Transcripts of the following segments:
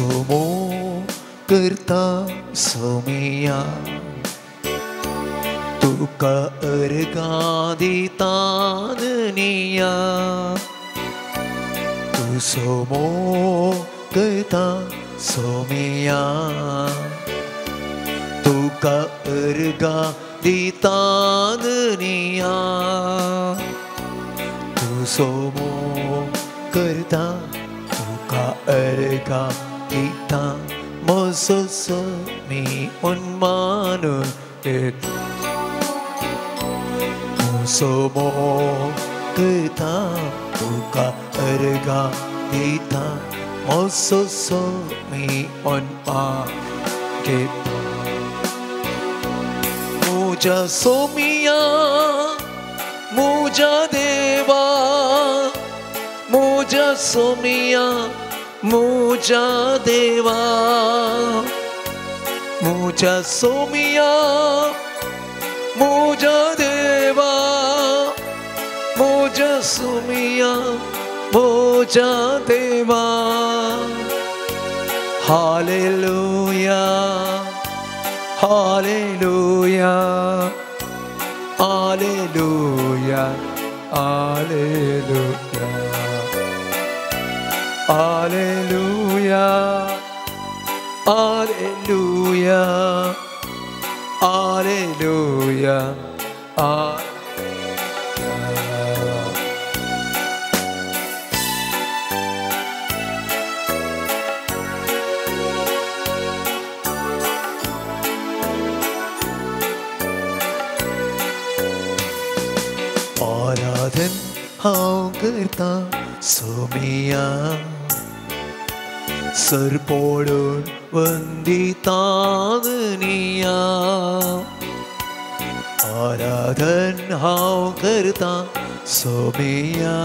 सोमो करता सोमिया तुका अर्गां दिता धनिया तूं सोमो करता सोमिया तुका अर्गां दिता धनिया तूं सोमो करता तुका अर्गां दिता मोसो सोमी उन्मान येता तूं सोमो करता तुका अर्गां दिता मोसो सोमी उन्मान येता मुझा सोमिया मुझा देवा मुझा सोमिया मुझा देवा मुझा सोमिया मुझा देवा मुझा सोमिया मुझा देवा hallelujah hallelujah hallelujah hallelujah hallelujah hallelujah hallelujah hallelujah. आराधन हांव करता सोमिया सरपोडून वंदिता धनिया आराधन हांव करता सोमिया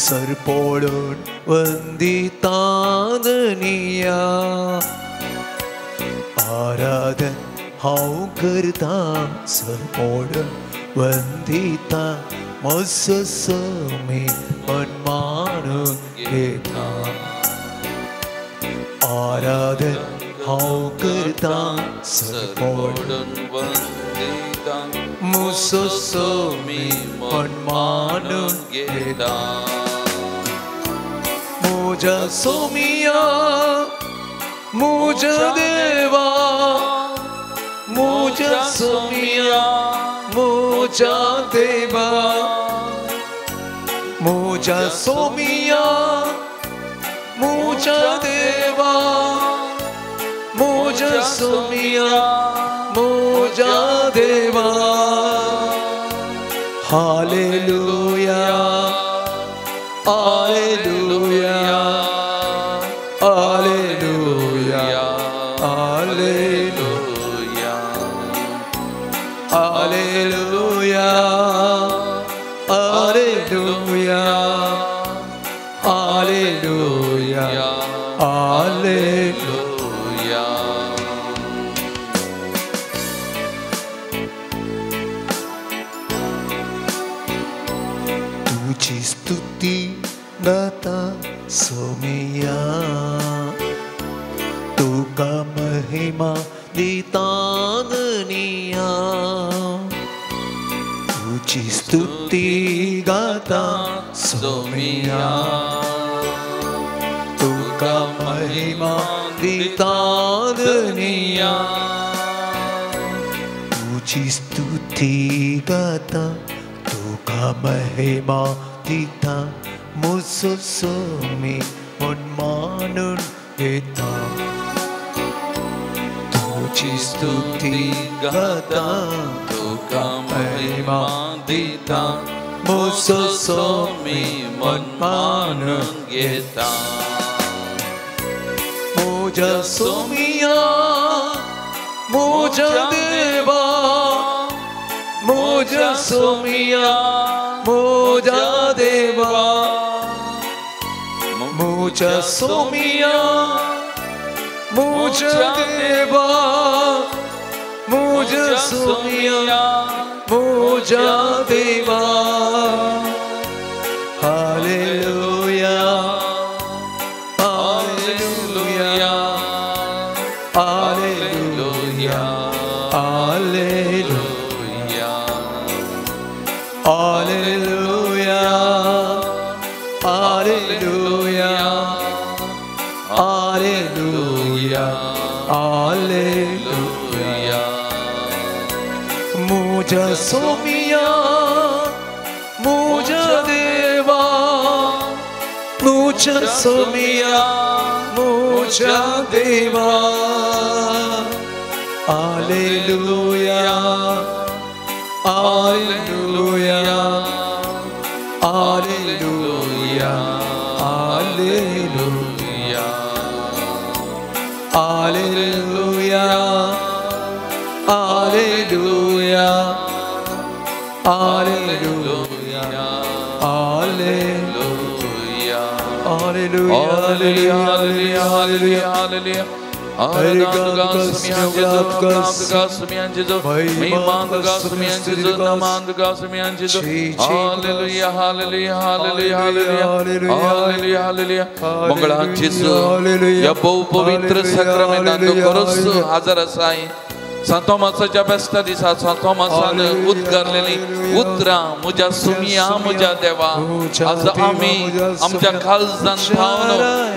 सरपोडून वंदिता धनिया आराधन हांव करता सरपोडून वंदिता मोसो सोमी मनमानून घेता आराधन हांव करता सरपोडून वंदिता मोसो सोमी मनमानून घेता मुझा सोमिया मुझा देवा मुझा सोमिया मुझा देवा मुझा सोमिया मुझा देवा मुझा सोमिया मुझा देवा hallelujah hallelujah hallelujah hallelujah hallelujah hallelujah hallelujah hallelujah. तुझी स्तुती गाता सोमिया तुका महिमा दिता धनिया तुझी स्तुती गाता सोमिया तुका महिमा दिता धनिया तुझी स्तुती गाता तुका महिमा दिता मोसो सोमी मनमानून घेता तुझी स्तुती गाता तुका महिमा दिता मोसो सोमी मनमानून घेता मुझा सोमिया मुझा देवा मुझा सोमिया मुझा देवा मुझा सोमिया मुझा देवा मुझा सोमिया मुझा देवा hallelujah. Alleluia, Alleluia, Alleluia, Alleluia, Alleluia. मुझा सोमिया मुझा देवा, मुझा सोमिया मुझा देवा. Alleluia, Alleluia, Alleluia, Alleluia, Alleluia, Alleluia, Alleluia, Alleluia, Alleluia, Alleluia, Alleluia, Alleluia. ह्या भोव पवित्र साक्रामेंतांत तूं खरोच हाजर आसाय. सांत थॉमासाच्या बेस्ता दिसा सांत थॉमासान उद्गारलेली उतरां म्हज्या सुमिया म्हज्या देवा, आज आमी आमच्या काळजान थावन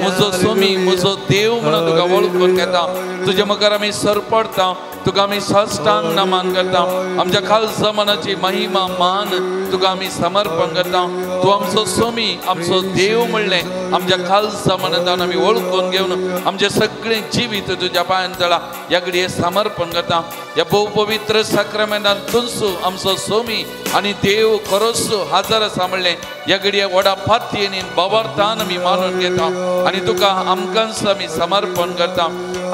म्हजो सुमी म्हजो देव म्हणून तुका वळखून घेता. तुज्या मुखार आमी सरपडता, तुका आमी साष्टांग नमन करता. आमच्या काळजा मनाची महिमा मान तुका आमी समर्पण करता. तूं आमचो सुमी आमचो देव म्हणलें आमच्या काळजा मनांत आमी वळखून घेवन आमचें सगळें जिवीत तुज्या पांयान तळा ह्या घडये समर्पण करता. ह्या भोव पवित्र साक्रामेंतांत तुमचो आमचो सोमी आनी देव खरोच हाजर आसा म्हणलें ह्या घडये व्हडा फातयेन भावार्थान आमी मानून घेता आनी तुका आमकांच आमी समर्पण करता.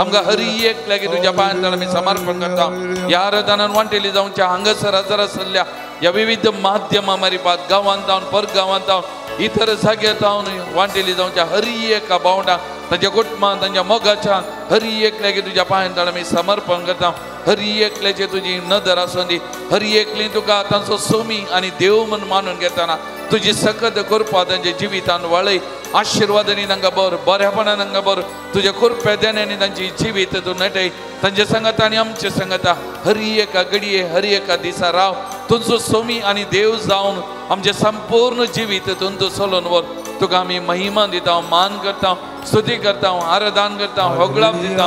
आमकां हरी एक लागीं तुज्या पांयान तळा आमी समर्पण करता. ह्या आराधनान वांटेली जावच्या हांगासर हाजर आसल्या ह्या विविध माध्यमां मारिफात गांवांत जावन परगांवांत जावन इतर जाग्यार जावन वांटेली जावच्या हरी एका भावंडाक तांच्या कुटुंबान तांच्या मोगाच्या हरी एकल्याक तुज्या पांयान तळा आमी समर्पण करता. हरी एकल्याचे तुजी नदर आसूं दी. हरी एकली तुका तांचो सोमी आनी देव म्हूण मानून घेतना तुजी सकत कृपा तांच्या जिवितान वाळय. आशिर्वादांनी तांकां बर, बऱ्यापणान तांकां बर, तुज्या कृपे देण्यांनी तांची जिवीत तूं नटय. तांच्या संगता आनी आमच्या संगता हरी एका घडये हरी एका दिसा राव. तुमचो सोमी आनी देव जावन आमचें संपूर्ण जिवीत तुमचो चलोवन व्हर. तुका आमी महिमा दिता, मान करता, स्तुती करता, आराधन करता, होगळाप दिता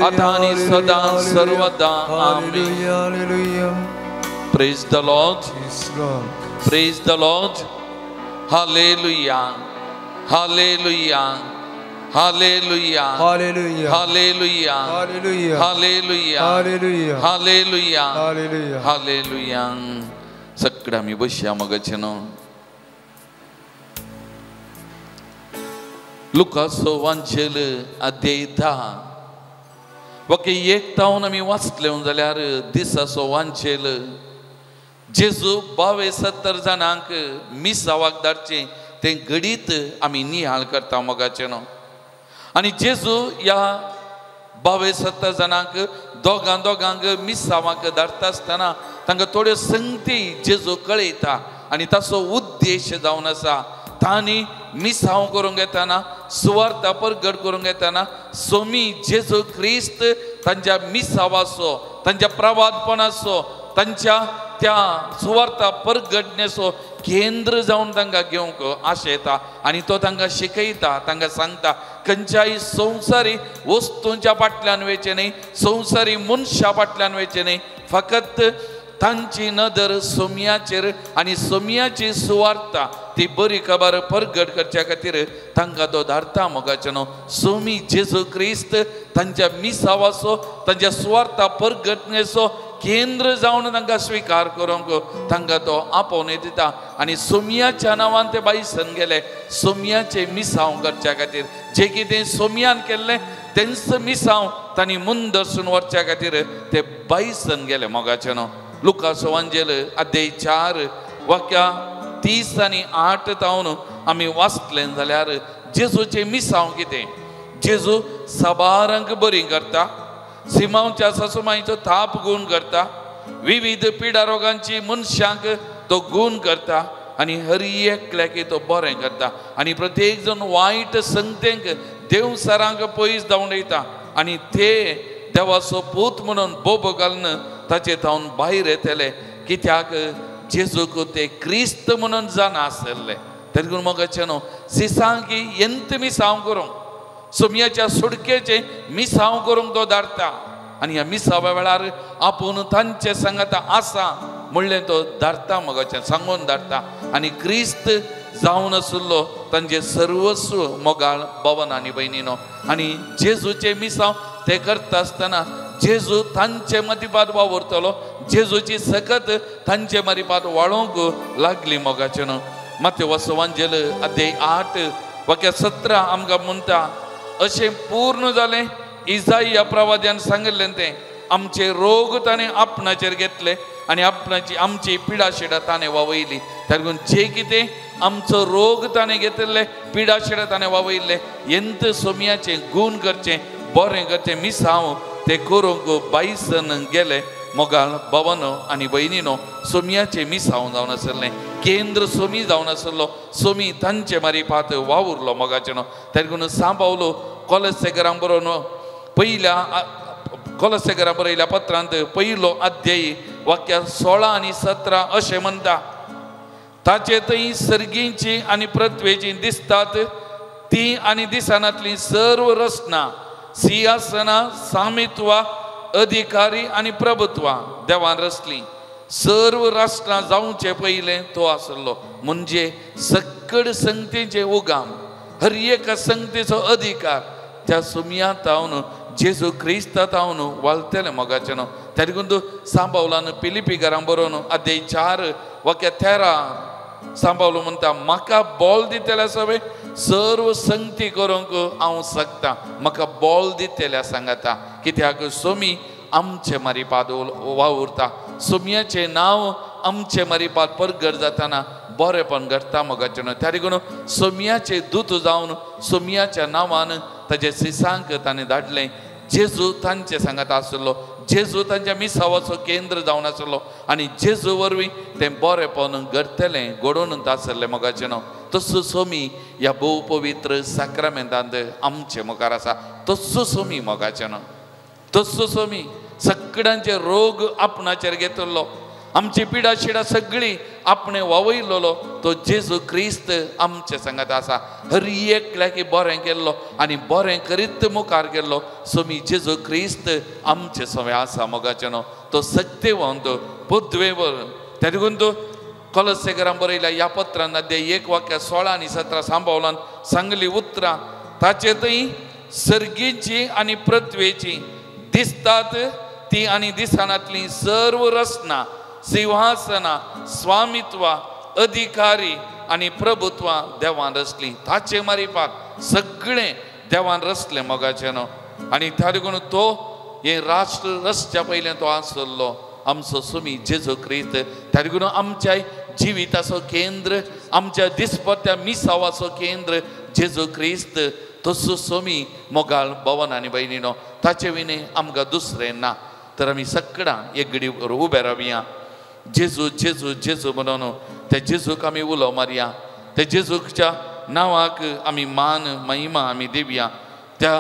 आतां आनी सदां सर्वदा. आमेन. Praise the Lord, praise the Lord. Hallelujah, hallelujah, hallelujah, hallelujah, hallelujah, hallelujah, hallelujah, hallelujah, hallelujah, hallelujah, hallelujah. सगळ्या आमी बसया मगाचे न्हू. लुकासो वांचेल अध्याय 10 वाक्य 1 तावन आमी वाचले जाल्यार दिसाचो वांचेल जेजू 72 जाणांक मिसावाक धाडचें तें घडीत आमी निहाळ करता मोगाचें न्हू. आनी जेजू ह्या 72 जाणांक दोगां दोगांक मिसावाक धाडटा आसतना तांकां थोड्यो संगती जेजू कळयता आनी ताचो उद्देश जावन आसा तांणी मिसांव करूंक येताना सुवार्ता परगट करूंक येताना सोमी जेजू क्रिस्त तांच्या मिसावाचो तांच्या प्रवादपणाचो तांच्या त्या सुवार्ता परगटणेचो केंद्र जावन तांकां घेवंक आशेता आनी तो तांकां शिकयता, तांकां सांगता खंयच्याय संवसारी वस्तूंच्या फाटल्यान वयचें न्ही, संवसारी मनशा फाटल्यान वयचें न्ही, फकत तांची नदर सोम्याचेर आनी सोम्याची सुवार्ता ती बरी खबर परगट करच्या खातीर तांकां तो धाडटा मोगाचें न्हू. सोमी जेजू क्रिस्त तांच्या मिसावाचो तांच्या सुवार्ता परगटणेचो केंद्र जावन तांकां स्विकार करूंक तांकां तो आपोवन दिता आनी सोम्याच्या नांवान ते बायसन गेले सोम्याचें मिसांव करच्या खातीर. जें कितें सोम्यान केल्लें तेंच मिसांव तांणी मुंदरसून व्हरच्या खातीर ते बायसन गेले मोगाचें न्हू. लुकास वांजेल अध्याय 4 वाक्या 30 आनी 8 तावन आमी वाचलें जाल्यार जेजूचें मिसांव कितें, जेजू साबारांक बरी करता, सिमांवच्या सासुमायचो थाप गूण करता, विविध पिडा रोगांची मनशांक तो गूण करता आनी हर एकल्याक तो बरें करता आनी प्रत्येक जण वायट संगतेंक देवसारांक पयस धांवडयता आनी ते देवाचो पूत म्हणून बोबो घालून ताचे थावन भायर येतले कित्याक जेजूक ते क्रिस्त म्हणून जाणा आसले. तरी मोगाचे न्हू सिसांकी एंत मिसांव करूंक सोमयाच्या सुडकेचे मिसांव करूंक तो धाडटा आनी ह्या मिसावा वेळार आपूण तांचे सांगाता आसा म्हणलें तो धाडटा मोगाचें सांगून धाडटा. आनी क्रिस्त जावन आशिल्लो तांचे सर्वस्व मोगाळ भवन आनी भयणीनो. आनी जेजूचे मिसांव ते करता आसतना जेजू तांचे मतिपात वावुरतलो, जेजूची सकत तांचे मरिपात वाळोवंक लागली मोगाचें न्हू. मातेव वांजेल अध्याय 8 वाक्य 17 आमकां म्हणटा अशें पूर्ण जालें इजाई प्रवाद्यान सांगिल्लें तें आमचे रोग ताणें आपणाचेर घेतले आनी आपणाची आमची पिडाशिडा ताणें वावयली. ताका जे कितें आमचो रोग ताणें घेतिल्ले पिडाशिडा ताणें वावयल्ले एंत सोमयाचें गूण करचें बरें करचें मिसांव ते करूंक बायसन गेले मोगाळ भवनो आनी भयणीनो. सोमयाचें मिसांव जावन आसलें केंद्र सोमी जावन आसलो सोमी तांचे मारिपात वावुरलो मोगाचें न्हू. ताका सांबावलो कोलसेगरां बरोवन पयल्या कोलसेगरां बरयल्या पत्रांत पयलो अध्यायी वाक्य 16 आनी 17 अशें म्हणटा ताचे थंय सर्गींची आनी पृथ्वेची दिसतात ती आनी दिसनातली सर्व रचना सिंहासनां सामित्वां अधिकारी आनी प्रभुत्वां देवान रचली. सर्व राष्ट्रां जावचे पयलें तो आसलो म्हणजे सक्कड संगतीचें उगाम हर एका संगतीचो अधिकार त्या सुमया तावन जेजू क्रिस्ता तावन वालतलें मोगाचें न्हू. तेका सांबावलान पिलिपी घरां बरोवन अध्याय 4 वाक्य 13 सांबावलो म्हणटा म्हाका बॉल दितले सगळे सर्व संगती करूंक हांव शकता म्हाका बॉल दितल्या सांगता कित्याक सोमी आमचे मारिपाद वावुरता सोमयाचें नांव आमचे मारिपाद परगट जाताना बरेंपण घडटा मोगाचें न्हू. त्या देखून सोमयाचे दूत जावन सोमयाच्या नांवान ताजे सिसांक ताणें धाडलें. जेजू तांचे सांगाता आसलो जेजू तांच्या मिसावाचो केंद्र जावन आसलो आनी जेजू वरवीं तें बरेंपण घडटलें घडोवन आसलें मोगाचें न्हू. तसो सोमी ह्या भोव पवित्र साक्रामेंतांत आमचे मुखार आसा तसो सोमी मोगाचें न्हू. तसो सोमी सगळ्यांचे रोग आपणाचेर घेतलो आमची पिडा शिडा सगळी आपणे वावयलेलो तो जेजू क्रिस्त आमचे सांगात आसा. हर एकल्याक बरें केल्लो आनी बरें करीत मुखार गेल्लो सोमी जेजू क्रिस्त आमचे सवे आसा मोगाचें न्हू. तो सत्यवंत पृथ्वेवर त्या देखून तो कोलसेगरां बरयल्या ह्या पत्रान अध्याय 1 वाक्य 16 आनी 17 सांबावलान सांगली उतरां ताचे थंय सर्गीची आनी पृथ्वेची दिसतात ती आनी दिसनातली सर्व रचना सिंहासनां स्वामित्वां अधिकारी आनी प्रभुत्वां देवान रचली. ताचे मारिपाक सगळें देवान रचलें मोगाचें न्हू. आनी त्या देखून तो हें राष्ट्र रचच्या पयलें तो आसलो आमचो सुमी जेजू क्रिस्त. त्या देखून आमच्या जिविताचो केंद्र आमच्या दिसपट्ट्या मिसावाचो केंद्र जेजू क्रिस्त तसो सोमी मोगाळ भवन आनी भयणीनो. ताचे विणे आमकां दुसरें ना. तर आमी सगळां एक घडी उबे रावया जेजू जेजू जेजू म्हणून त्या जेजूक आमी उलो मारया त्या जेजूच्या नांवाक आमी मान महिमा आमी दिवया त्या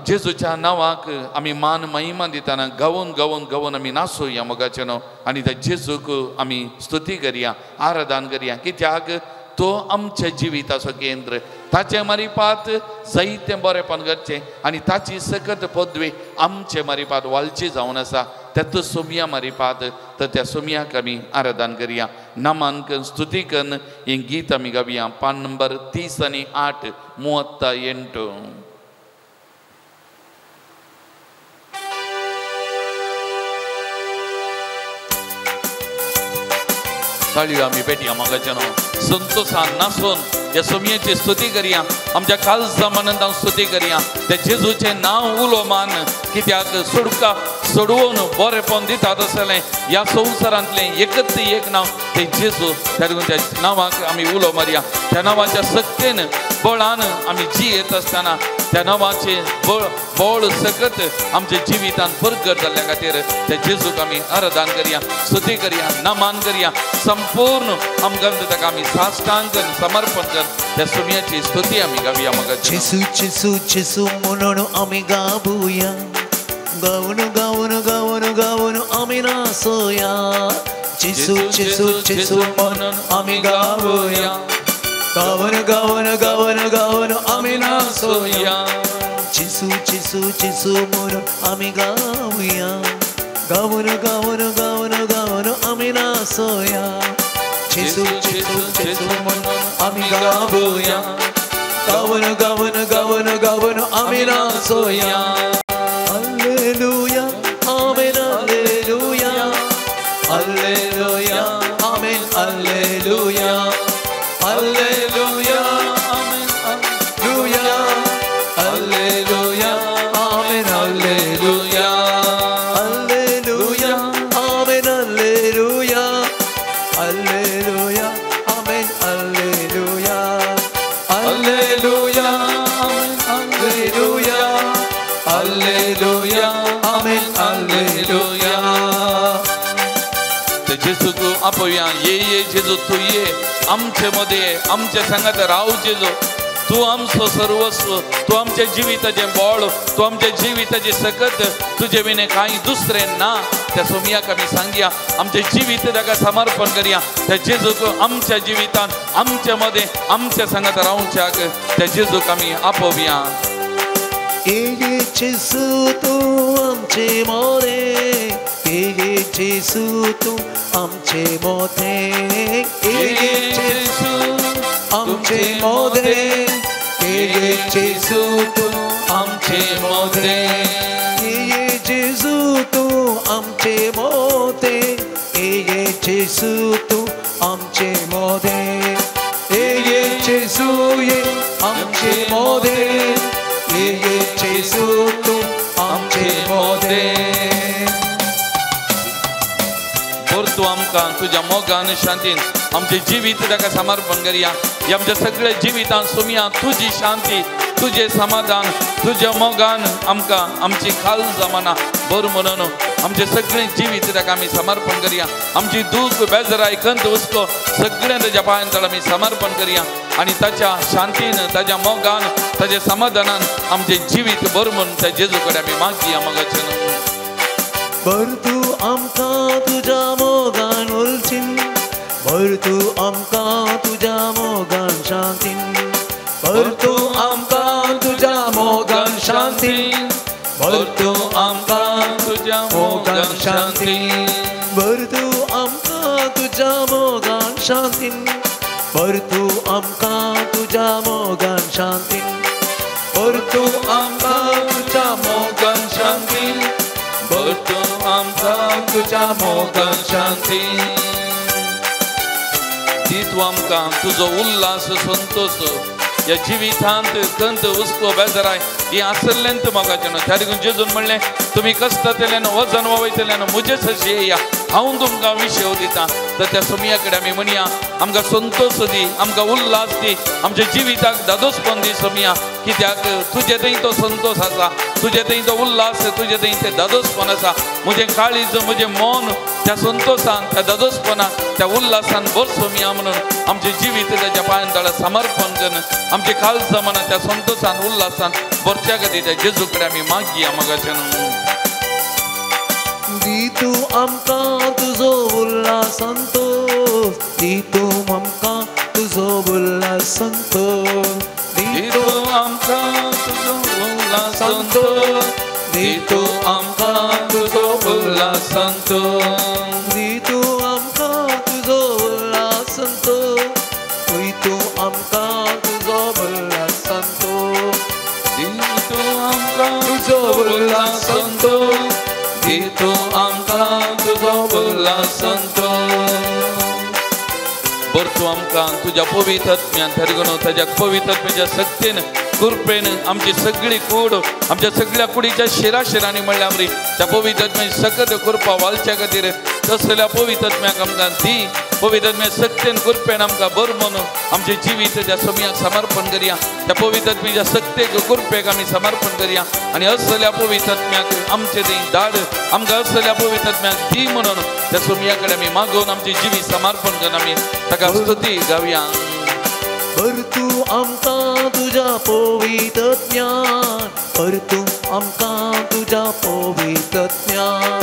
जेजूच्या नांवाक आमी मान महिमा दितना गावून गावून गावून आमी नाचोया मोगाचें न्हू. आनी त्या जेजूक आमी स्तुती करया आराधन करया कित्याक तो आमच्या जिविताचो केंद्र ताचे मारिपात जायतें बरेंपण करचें आनी ताची सकत पदवी आमचे मारिपात वालची जावन आसा. त्यात सोमया मारिपात तर त्या सोमयाक आमी आराधन करया नामांकन स्तुती कन्न हें गीत आमी गावया. पान नंबर 30 आनी 8 38. ताळयो आमी पेटया मोगाचें न्हू. संतोषान नासून ह्या सोमयेची स्तुती करया आमच्या काळजा मनांत स्तुती करया त्या जेजूचें नांव उलो मान कित्याक सोडका सोडवून बरेंपण दितात आसलें ह्या संवसारांतलें एकच एक नांव तें जेजू. त्या देखून त्या नांवाक आमी उलो मारया त्या नांवाच्या सक्तेन बळान आमी जियेत आसतना त्या नांवाचें बळ बळ सकत आमच्या जिवितान परगट जाल्ल्या खातीर त्या जेजूक आमी आराधन करया स्तुती करया नमान करया संपूर्ण आमकां ताका आमी साष्टांग समर्पण कर त्या सुमयाची स्तुती आमी गावया. मग जेजू जेजू जेजू म्हणून आमी गावया गावन गावन आमी नाचोया जेजू जेजू जेजू म्हणून आमी गावया गावन गावन गावन गावन आमी नाचोया जेजू जेजू जेजू म्हणून आमी गावया गावन गावन गावन गावन आमी नाचोया जेजू जेजू जेजू म्हणून आमी गावया गावन गावन गावन गावन आमी नाचोया hallelujah amen hallelujah hallelujah amen hallelujah hallelujah amen hallelujah hallelujah amen hallelujah hallelujah amen hallelujah hallelujah amen hallelujah hallelujah amen hallelujah hallelujah amen hallelujah. ते जेजूक आपोवया ये ये जेजू तूं ये आमचे मदें आमचे सांगात राव जेजू तूं आमचो सर्वस्व तूं आमच्या जिविताचें बळ तूं आमच्या जिविताची सकत तुजे विणे कांय दुसरें ना. त्या सोमयाक आमी सांगया आमचें जिवीत ताका समर्पण करया त्या जेजूक आमच्या जिवितान आमचे मदें आमच्या सांगात रावच्याक त्या जेजूक आमी आपोवया. ये जेजू तूं आमचे मोरे ये जेजू तूं आमचे मोते ये जेजू आमचे मोदे ये जेजू तूं आमचे मोदे ये जेजू तूं आमचे मोते ये जेजू तूं आमचे मोदे ये जेजू ये आमचे मोदे ये जेजू तूं आमचे मोदे. बरं तूं आमकां तुज्या मोगान शांतीन आमचें जिवीत ताका समर्पण करया. आमच्या सगळ्या जिवितान सोमया तुजी शांती तुजें समाधान तुज्या मोगान आमकां आमची खाल जमाना बरं म्हणून आमचें सगळें जिवीत ताका आमी समर्पण करया. आमची दूख बेजराय खंत हुस्को सगळें ताच्या पांयां तळ आमी समर्पण करया आनी ताच्या शांतीन ताच्या मोगान ताच्या समाधानान आमचें जिवीत बरं म्हणून त्या जेजू कडेन आमी मागया मोगाचें. बरं तूं आमकां तुज्या मोगान उलचीन बरं तूं आमकां तुज्या मोगान शांतीन बरं तूं आमकां तुज्या मोगान शांतीन बरं तूं आमकां तुज्या मोगान शांतीन बरं तूं आमकां तुज्या मोगान शांतीन बरं तूं आमकां तुज्या मोगान शांतीन बरं तूं आमकां तुज्या मोगान शांतीन बरं तूं आमकां तुज्या मोगान शांतीन. दी तूं आमकां तुजो उल्हास संतोश ह्या जिवितांत खंत हुस्को बेजराय ही आसलेंत मोगाचें न्हू. त्या देखून जेजून म्हणलें तुमी कश्टांतल्यान वजन वावयतल्यान म्हजे सशी येया हांव तुमकां विशेव दिता. तर त्या सोमया कडेन आमी म्हणया आमकां संतोश दी आमकां उल्हास दी आमच्या जिविताक दादोसपण दी सोमया कित्याक तुजे थंय तो संतोश आसा तुजे थंय तो उल्हास तुजे थंय तें दादोसपण आसा. म्हजें काळीज म्हजें मन त्या संतोशान त्या दादोसपणान त्या उल्हासान भर सोमया म्हणून आमचें जिवीत ताच्या पांयां तळा समर्पण करून आमचें काळजा मनां त्या संतोशान उल्हासान भरच्या खातीर त्या जेजू कडेन आमी मागया मोगाचें. दी तूं आमकां तुजो उल्हास संतोश दी तूं आमकां तुजो उल्हास संतोश दी तूं आमकां तुजो उल्हास संतोश दी तूं आमकां तुजो उल्हास संतोश दी तूं आमकां तुजो उल्हास संतोश दी तूं आमकां तुजो उल्हास संतोश दी तूं आमकां तुजो उल्हास संतोश दी तूं आमकां तुजो उल्हास संतोश. बरं तूं आमकां तुज्या पवित्र आत्म्यान तरी ताज्या पवित्र आत्म्याच्या शक्तीन कृपेन आमची सगळी कूड आमच्या सगळ्या कुडीच्या शिरा शिरांनी म्हणल्यार आमरी त्या पवित्र आत्म्याची सकत कृपा वालच्या खातीर तसल्या पवित्र आत्म्याक आमकां दी पवित्र आत्म्या शक्तीन कृपेन आमकां बरं म्हणून आमचें जिवीत त्या सोमयाक समर्पण करया. त्या पवित्र आत्म्याच्या शक्तेक कृपेक आमी समर्पण करया आनी असल्या पवित्र आत्म्याक आमचें थंय धाड आमकां असल्या पवित्र आत्म्याक दी म्हणून त्या सोमया कडेन आमी मागोवन आमचें जिवीत समर्पण करून आमी ताका स्तुती गावया. बरं तूं आमकां तुज्या पवित्र आत्म्यान बरं तूं आमकां तुज्या पवित्र आत्म्यान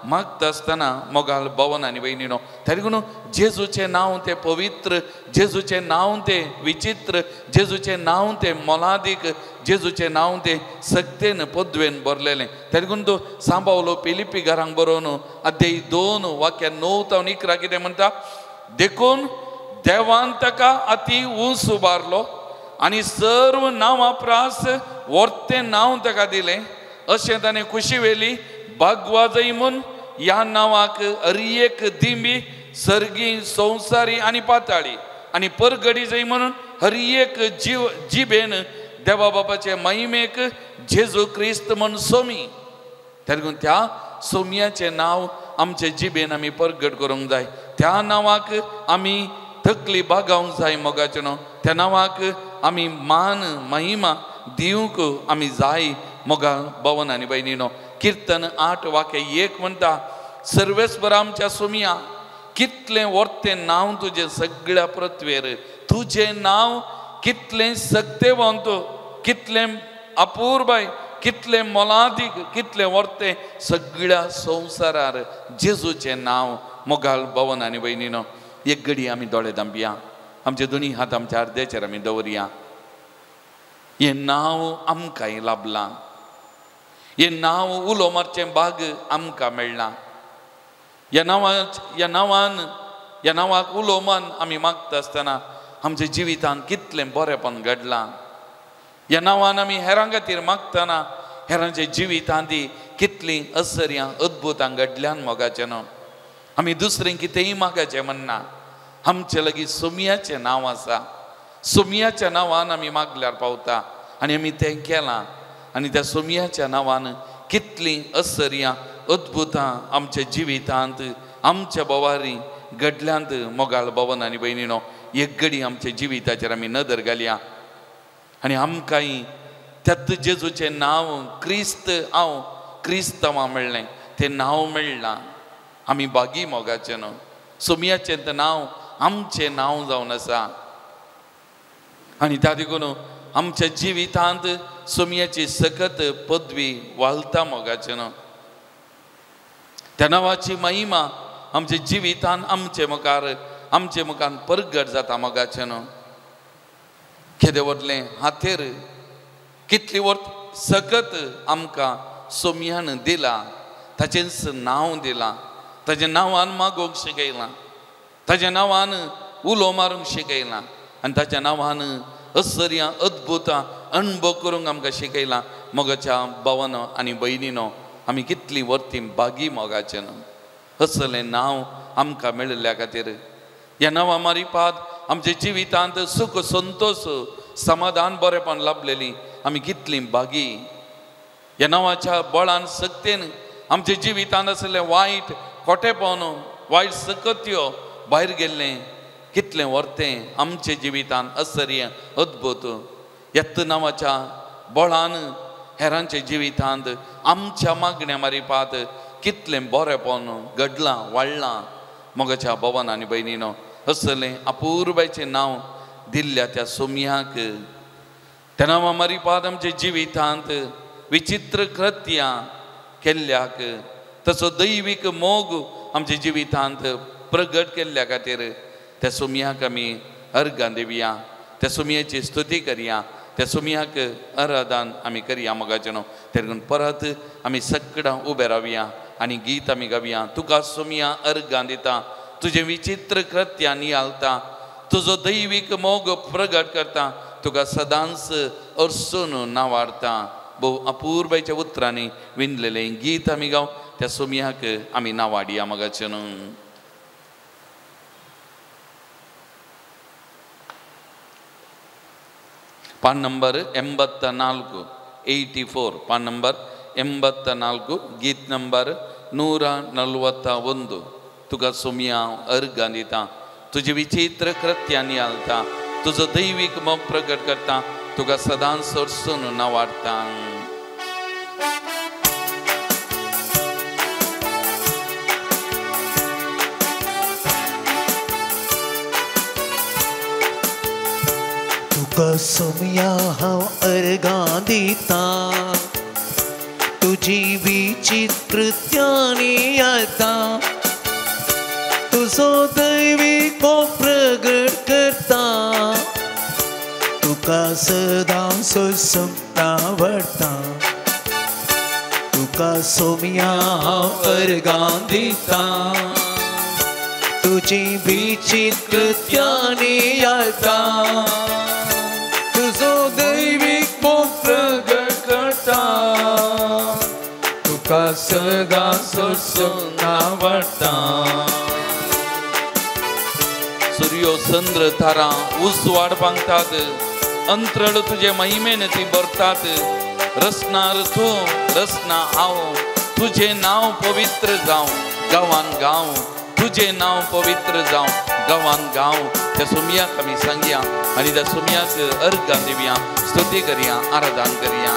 मागता आसतना मोगाल भवन आनी भयणीनो तरी म्हणून जेजूचें नांव तें पवित्र, जेजूचें नांव तें विचित्र, जेजूचें नांव तें मोलादीक, जेजूचें नांव तें सक्तेन पदवेन भरलेलें. तरी म्हणून तो सांबावलो पिलिपी घरांक बरोवन अध्याय 2 वाक्य 9 तावन 11 कितें म्हणटा, देखून देवान ताका अती उंच उबारलो आनी सर्व नांवां प्रास वर्तें नांव ताका दिलें, अशें ताणें खुशी वेली बागवाजय म्हूण ह्या नांवाक हर एक दिंबी सर्गी संवसारी आनी पाताळी आनी परगडी जय म्हणून हर एक जीव जिबेन देवा बापाचे महिमेक जेजू क्रिस्त म्हूण सोमी. तरी त्या सोमयाचें नांव आमचे जिबेन आमी परगट करूंक जाय, त्या नांवाक आमी तकली बागावंक जाय मोगाचें न्हू, त्या नांवाक आमी मान महिमा दिवंक आमी जाय मोगा भवन आनी भयणीनो. किर्तन 8 वाक्य 1 म्हणटा, सर्वेस्पर आमच्या सोमिया कितलें वर्तें नांव तुजें सगळ्या पृथ्वेर, तुजें नांव कितलें सक्तेवंत, कितलें अपूर्बाय, कितलें मोलादीक, कितलें वर्तें सगळ्या संवसारार जेजूचें नांव मोगाल भवन आनी भयणीनो. एक घडी आमी दोळे धांपया, आमचे दोनी हात आमच्या अर्द्याचेर आमी दवरया. हें नांव आमकांय लाभलां, हें नांव उलो मारचें भाग आमकां मेळ्ळां. ह्या नांवान ह्या नांवाक उलो मान आमी मागता आसतना आमच्या जिवितांत कितलें बरेंपण घडलां. ह्या नांवान आमी हेरां खातीर मागतना हेरांच्या जिवितांत कितलीं असर्यां अद्भुतां घडल्यान मोगाचें न्हू. आमी दुसरें कितेंय मागाचें म्हणना, आमचे लागीं सोमयाचें नांव आसा, सोमयाच्या नांवान आमी मागल्यार पावता आनी आमी तें केलां. आनी त्या सोमयाच्या नांवान कितलीं असर्यां अद्भुतां आमच्या जिवितांत आमच्या भोवारी घडल्यांत मोगाळ भवन आनी भयणीनो. एक घडी आमच्या जिविताचेर आमी नदर घालया आनी आमकांय त्यात जेजूचें नांव क्रिस्त हांव क्रिस्तांवां मेळ्ळें, तें नांव मेळ्ळां, आमी बागी मोगाचें न्हू. सोमयाचें तें नांव आमचें नांव जावन आसा आनी त्या देखून आमच्या जिवितांत सोमयाची सकत पदवी वालता मोगाचें न्हू. त्या नांवाची महिमा आमच्या जिवितान आमचे मुखार परगट जाता मोगाचें न्हू. केदें व्हडलें हातेर, कितली वर्त सकत आमकां सोमयान दिलां, ताचेंच नांव दिलां, ताज्या नांवान मागोवंक शिकयलां, ताज्या नांवान उलो मारूंक शिकयलां आनी ताज्या नांवान असर्यां अद्भुतां अणभव करूंक आमकां शिकयलां. मोगाच्या भावानो आनी भयणीनो आमी कितलीं वर्तीं बागी मोगाचें न्हू. असलें नांव आमकां मेळिल्ल्या खातीर ह्या नांवा मारिपाद आमच्या जिवितांत सुख संतोश समाधान बरेपण लाभलेली आमी कितलीं बागी. ह्या नांवाच्या बळान सक्तेन आमच्या जिवितांत आसलें वायट खोटेपण वायट सकत्यो भायर गेल्लें कितलें वर्तें आमच्या जिवितांत असर्य अद्भुत. ह्याच नांवाच्या बळान हेरांच्या जिवितांत आमच्या मागण्या मारिपात कितलें बरेंपण घडलां वाडलां मोगाच्या भवन आनी भयणीनो. असलें अपुर्बायचें नांव दिल्ल्या त्या सोमयाक त्या नांवा मारिपात आमच्या जिवितांत विचित्र कृत्यां केल्ल्याक तसो दैवीक मोग आमच्या जिवितांत प्रगट केल्ल्या खातीर त्या सोमयाक आमी अर्गां दिवया, त्या सोमयाची स्तुती करया, त्या सोमयाक आराधन आमी करया मोगाचें न्हू. तेन्ना परत आमी सगळां उबे रावया आनी गीत आमी गावया. तुका सोमया अर्गां दिता, तुजें विचित्र कृत्यां नियाळता, तुजो दैवीक मोग प्रगट करता, तुका सदांच अर्सून नावाडता. भोव अपुर्बायच्या उतरांनी विणलेलें गीत आमी गाव, त्या सोमयाक आमी नावाडया मोगाचें न्हू. पान नंबर 84, 84, पान नंबर 84, गीत नंबर 141. तुका सोमया अर्गां दिता, तुजे विचित्र कृत्यां नियाळता, तुजो दैवीक मोग प्रगट करता, तुका सदांच सोरसून नावाडता. तुका सोमया हांव अर्गां दिता, तुजें तुजी विचित कृत्यांनी येता तुजो दैवीक मोग प्रगट करता तुका सदां सोसूंक आवडटा तुका सोम्या हांव अर्गां दिता तुजी विचित कृत्यांनी येता तुजो दैवीक मोग प्रगट करता तुका सदां सोसूंक आवडटा. सूर्यो चंद्र तारा उजवाड पांगतात अंत्रळ तुजे महिमेन ती भरतात रसनार तूं रसना हांव तुजें नांव पवित्र जावं गांवान गांव तुजें नांव पवित्र जावं गांवान गांव. त्या सोमयाक आमी सांगया आनी त्या सोमयाक अर्गां दिवया स्तुती करया आराधन करया.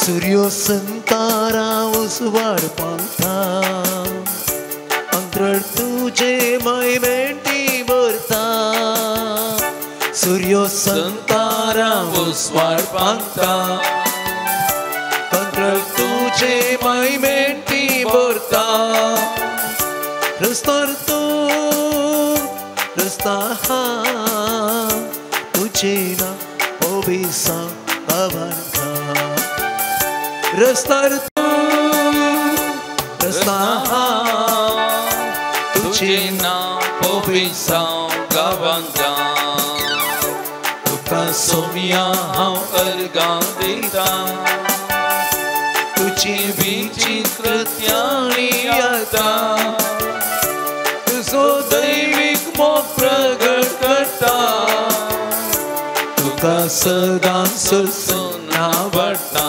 सूर्यो संतारा उजवाड पांगता अंत्रळ तुजे महिमेन ती भरता सूर्यो संतारा उजवाड पांगता अंत्रळ तुजे महिमेन ती भरता रस्तार तूं रस्ता तुजें नांव ओबिसांव गांवान गांव रस्तार तूं रस्ता तुजें नांव ओबिसांव गांवान गांव तुका सोम्या हांव अर्गां दिता तुजी विचित कृत्यांनी येता तुजो दैवीक मोग प्रगट करता तुका सदां सोसूंक आवडटा.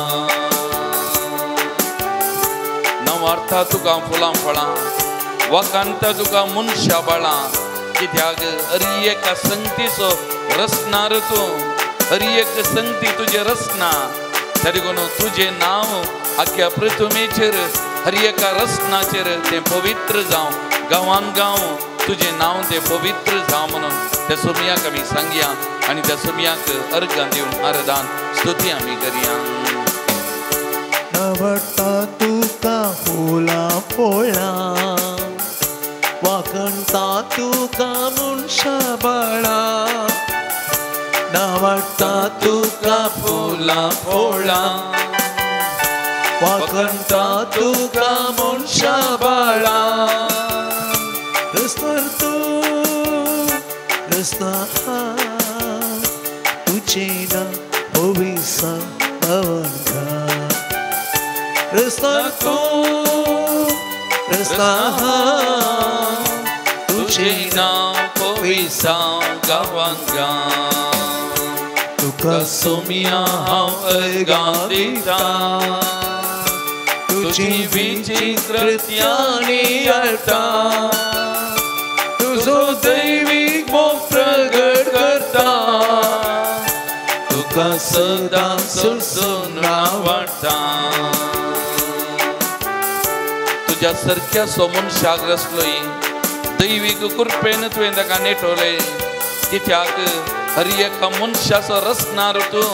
नवार्था तुका फुलां फळां वाकांता तुका मनशा बाळां कित्याक हर एका संगतीचो रसनार तूं हर एक संगती तुजे रसना तरी कोण तुजें नांव आख्या पृथ्वीचेर हर एका रसनाचेर तें पवित्र जावं गांवान गांव तुजें नांव तें पवित्र जावं म्हणून त्या सोमयाक आमी सांगया आनी त्या सोमयाक अर्गां दिवन आराधन स्तुती आमी करया. आवडटा तुका फुलां फळां वाखणता तुका मनशा बाळां नावडटा तुका फुलां फळां वाखणता तुका मनशा बाळां रस्तार तूं रस्ता तुजें नांव ओबिसांव गांवान गांव रस्तार तूं रस्ता तुजें नांव ओबिसांव गांवान गांव तुका सोम्या हांव अर्गां दिता तुजी विचित कृत्यांनी येता तुजो दैवीक मोग प्रगट करता तुका सदां सोसूंक आवडटा. तुज्या सारक्याचो मनशाक रसलोय दैवीक कृपेन तुवें ताका नेटवलें कित्याक हर एका मनशाचो रसनार तूं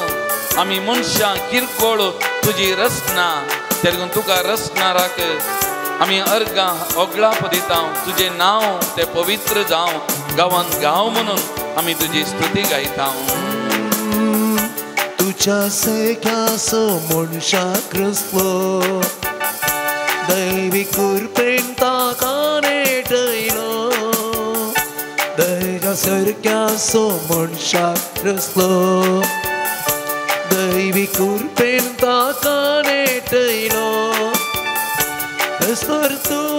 आमी मनशां किरकोळ तुजी रसना तेन्ना तुका रसनाराक आमी अर्गां ओगळाप दिता तुजें नांव तें पवित्र जावं गांवान गांव म्हणून आमी तुजी स्तुती गायता. तुज्या सारक्याचो मनशाक रसलो दैवी कृपेन ताका नेटयलो तुज्या सारक्याचो मनशाक रसलो दैवी कृपेन ताका नेटयलो रस्तार तूं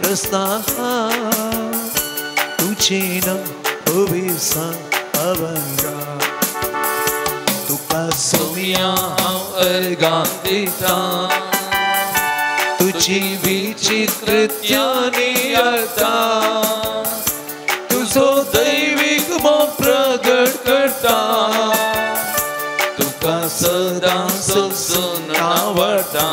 रस्ता तुजें नांव ओबिसांव गांवान गांव तुका सोम्या हांव अर्गां दिता तुजी विचित कृत्यांनी येता तुजो दैवीक मोग प्रगट करता तुका सदां सोसूंक आवडटा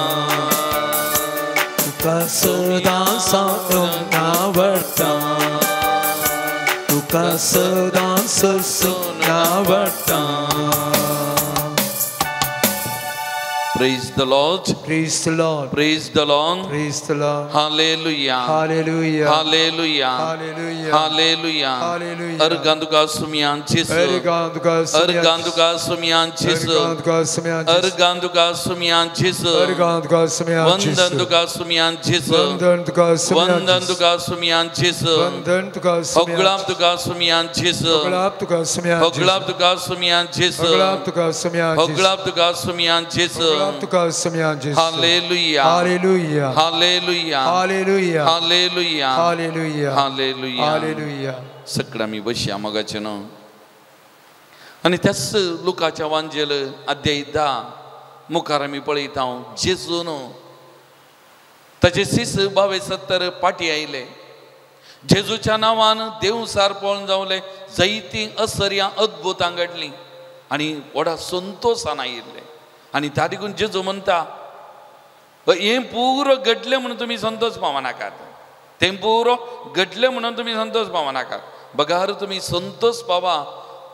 तुका सदां सोसूंक आवडटा तुका सदां सोसूंक आवडटा. Praise the Lord. Praise the Lord. Praise the Lord. Praise the Lord. Hallelujah. Hallelujah. Hallelujah. Hallelujah. Hallelujah. Hallelujah. अर्गां तुका सुमयान जेजू. अर्गां तुका अर्गां तुका सुमयान जेजू. अर्गां तुका सुमयान जेजू. अर्गां तुका सुमयान जेजू. अर्गां तुका सुमयान जेजू. वंदन तुका सुमयान जेजू. वंदन तुका सुमयान वंदन तुका सुमयान जेजू. वंदन तुका सुमयान. होगळाप तुका सुमयान जेजू. होगळाप तुका सुमयान. होगळाप तुका सुमयान जेजू. होगळाप तुका सुमयान. होगळाप तुका सुमयान जेजू. तुका सुमयान जेजू. Hallelujah. Hallelujah. Hallelujah. Hallelujah. Hallelujah. Hallelujah. Hallelujah. Hallelujah. सगळं आमी बसया मोगाचें न्हू. आनी त्याच लुकाच्या वांजेल अध्याय 10 मुखार आमी पळयता जेजू न्हू ताचे शिस 72 पाटी आयले. जेजूच्या नांवान देवसार पळोवन जावले जैती असर्यां अद्भुतां घडलीं आनी व्हडा संतोशान आयिल्ले. आनी त्या देखून जेजू म्हणटा हें पुरो घडलें म्हणून तुमी संतोश पावनाकात, तें पुरो घडलें म्हणून तुमी संतोश पावनाकात, बगार तुमी संतोश पावा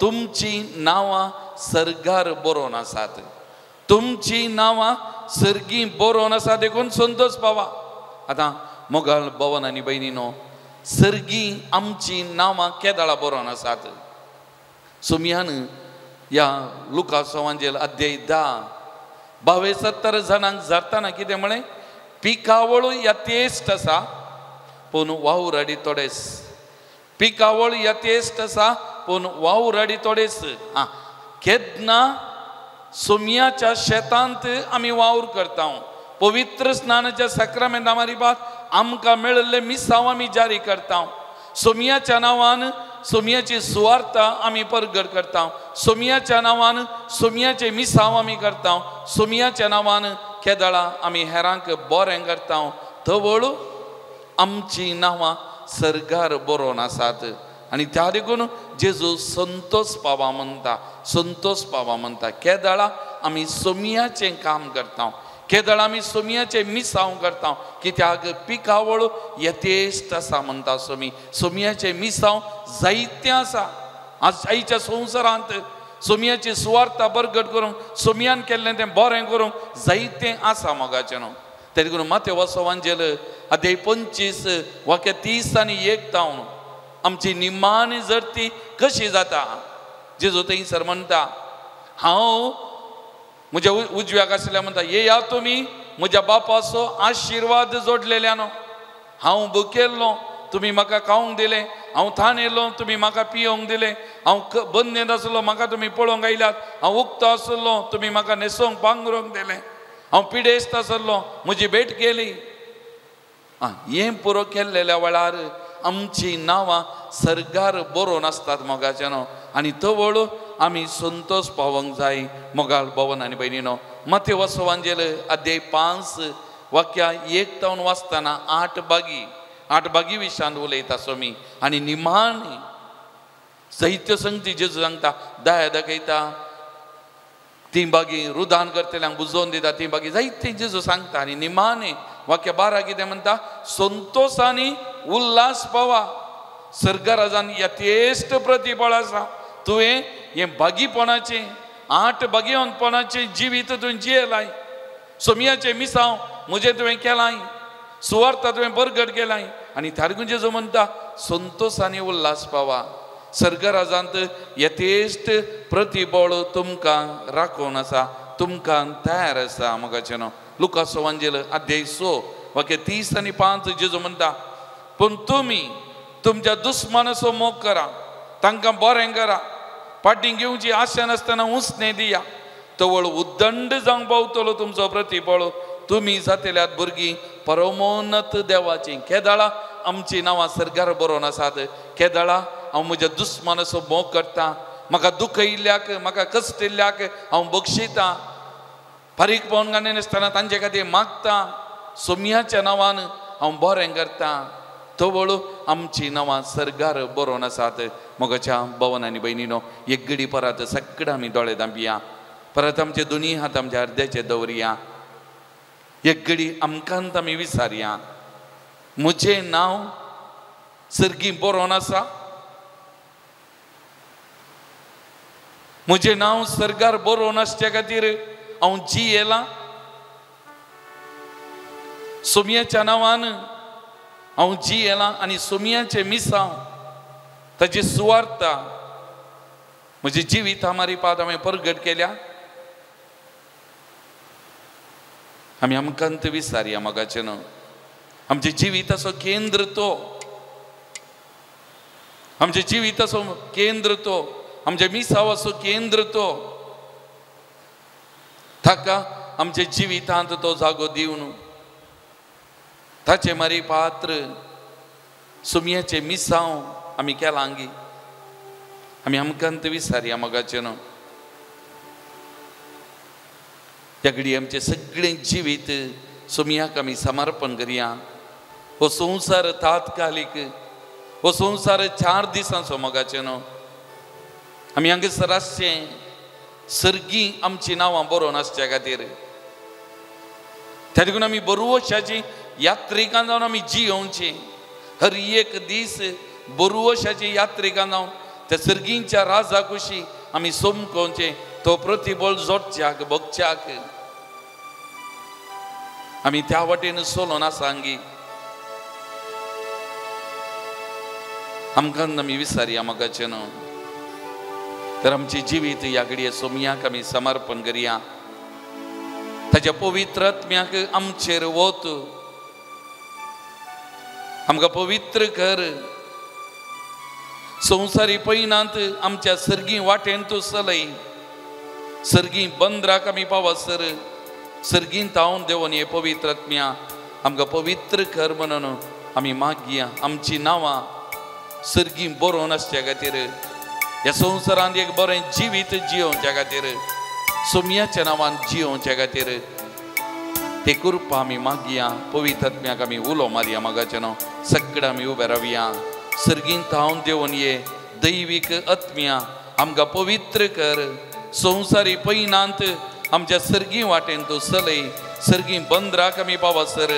तुमची नांवां सर्गार बरोवन आसात, तुमची नांवां सर्गी बरोवन आसा देखून संतोश पावा. आतां मोगाळ भवन आनी भयणीनो, सर्गी आमची नांवां केदाळा बरोवन आसात. सुमयान ह्या लुकास वांजेल अध्याय 10 72 जाणांक जाताना कितें म्हळें, पिकावळ यथेश्ट आसा पूण वावराडी थोडेच. पिकावळ यथेश्ट आसा पूण वावराडी थोडेच. आं, केन्ना सोमयाच्या शेतांत आमी वावर करता, पवित्र स्नानाच्या साक्रामेंता मारिबात आमकां मेळिल्ले मिसांव आमी जारी करता, सोमयाच्या नांवान सोमयाची सुवार्ता आमी परगट करता, सोमयाच्या नांवान सोमयाचे मिसांव आमी करता, सोमयाच्या नांवान केदळा आमी हेरांक बरें करता, तवळ आमची नांवां सर्गार बरोवन आसात. आनी त्या देखून जेजू संतोश पावा म्हणटा, संतोश पावा म्हणटा. केदळा आमी सोमयाचें काम करता, केदळा आमी सोमयाचें मिसांव करता, कित्याक पिकावळ यथेश्ट आसा म्हणटा सोमी. सोमयाचें मिसांव जायतें आसा. आज आयच्या संवसारांत सोमयाची सुवार्ता बरगट करूंक, सोमयान केल्लें तें बरें करूंक जायतें आसा मोगाचें न्हू. ते देखून मातेव वांजेल अध्याय 25 वाक्य 30 आनी 1 तावन आमची निमाणी जरती कशी जाता, जेजू थंयसर म्हणटा हांव म्हज्या उजव्याक आशिल्ल्या म्हणटा येया तुमी म्हज्या बापाचो आशिर्वाद जोडलेल्यानो, हांव भुकेल्लो तुमी म्हाका खावंक दिलें, हांव थानेलो तुमी म्हाका पियोंक दिलें, हांव बंदेंत आसलो म्हाका तुमी पळोवंक आयल्यात, हांव उक्तो आसलो तुमी म्हाका न्हेसोवंक पांगरूंक दिलें, हांव पिडेस्त आसलो म्हजी भेट केली. आं, हें पुरो केल्लेल्या वेळार आमची नांवां सर्गार बरोवन आसतात मोगाचें न्हू. आनी तवळ आमी संतोश पावोंक जाय मोगाळ भवन आनी भयणीनो. मातेव वांजेल अध्याय 5 वाक्या 1 तावन वाचतना 8 बागी 8 बागी विशांत उलयता स्वामी. आनी निमाणी साहित्य संगती जेजू सांगता दया दाखयता, ती बागी रुदान करतल्यांक बुजोवन दिता, ती बागी जायते जेजू सांगता. आनी निमाणे वाक्य 12 कितें म्हणटा, संतोश आनी उल्हास पावा सर्गराजान यथेश्ट प्रतिफळ आसा. तुवें हें बागीपणाचें 8 बागेवंतपणाचें जिवीत तुवें जियेलाय, सोमयाचें मिसांव म्हजें तुवें केलाय, सुवार्ता तुवें बरगट केलाय. आनी थारगून जेजू म्हणटा संतोश आनी उल्हास पावा सर्गराजांत यथेश्ट प्रतिबळ तुमकां राखून आसा, तुमकां तयार आसा मोगाचें न्हू. लुकास वांजेल अध्याय 6 वाक्य 30 आनी 5 जेजू म्हणटा पूण तुमी तुमच्या दुस्मानाचो मोग करा, तांकां बरें करा, फाटीं घेवची आशा नासतना उसणें दिया, तवळ उद्दंड जावंक पावतलो तुमचो प्रतिबळ, तुमी जातल्यात भुरगीं परमोन्नत देवाचीं. केदाळा आमचीं नांवां सर्गार बरोवन आसात, केदाळा हांव म्हज्या दुस्मानाचो मोग करता, म्हाका दुखयिल्ल्याक म्हाका कश्टिल्ल्याक हांव बक्षितां, फारीक पावून घालना नासतना तांचे खातीर मागता, सोमयाच्या नांवान हांव बरें करता, तवळ आमची नांवां सर्गार बरोवन आसात. मोगाच्या भवन आनी भयणीनो, एक घडी परत सगळें आमी दोळे धांपया, परत आमचे दोनी हात आमच्या अर्द्याचे दवरया, एक घडी आमकांत आमी विचारया म्हजें नांव सर्गी बरोवन आसा, म्हजें नांव सर्गार बरोवन आसचे खातीर हांव जियेलां. सोमयाच्या नांवान हांव जियेलां आनी सोमयाचें मिसांव ताची सुवार्ता म्हजे जिविता मारिपाद हांवें परगट केल्या. आमी आमकां विसारया मोगाचें न्हू. आमच्या जिविताचो केंद्र तो, आमच्या जिविताचो केंद्र तो, आमच्या मिसावाचो केंद्र तो. ताका आमच्या जिवितांत तो जागो दिवन ताचें मारी पात्र सुमयाचें मिसांव आमी केलांगी. आमी आमकां विसारया मोगाचें न्हू. त्या घडी आमचें सगळें जिवीत सोमयाक आमी समर्पण करया. हो संवसार तात्कालीक, हो संवसार 4 दिसांचो मोगाचें न्हू. आमी हांगासर आसचें सर्गी आमचीं नांवां बरोवन आसच्या खातीर. त्या देखून आमी बरोवशाची यात्रिकां जावन आमी जियोवचीं. हर एक दीस बरोवशाची यात्रिकां जावन त्या सर्गींच्या राजा कुशी आमी सोमकोवचें, तो प्रतिबळ जोडच्याक भोगच्याक आमी त्या वाटेन सोलोन आसांगी. आमकां आमी विसारया मोगाचें न्हू. तर आमचें जिवीत ह्या घडये सोमयाक आमी समर्पण करया. ताच्या पवित्र आत्म्याक आमचेर वत, आमकां पवित्र कर. संवसारी पयनांत आमच्या सर्गी वाटेन तूं चलय. सर्गी बंदराक आमी पावसर सर्गीन तावन देवून हे पवित्र आत्म्या आमकां पवित्र कर म्हणून आमी मागया. आमचीं नांवां सर्गी बरोवन आसच्या खातीर, ह्या संवसारांत एक बरें जिवीत जियोवच्या खातीर, सोमयाच्या नांवान जियोवच्या खातीर ते कृपा आमी मागया. पवित्र आत्म्याक आमी उलो मारया मोगाचें न्हू. सगळें आमी उबे रावया. सर्गीन तावन देवून ये दैवीक आत्म्या आमकां पवित्र कर. संवसारी पयनांत आमच्या सर्गी वाटेन तूं चलय. सर्गी बंदराक आमी पावसर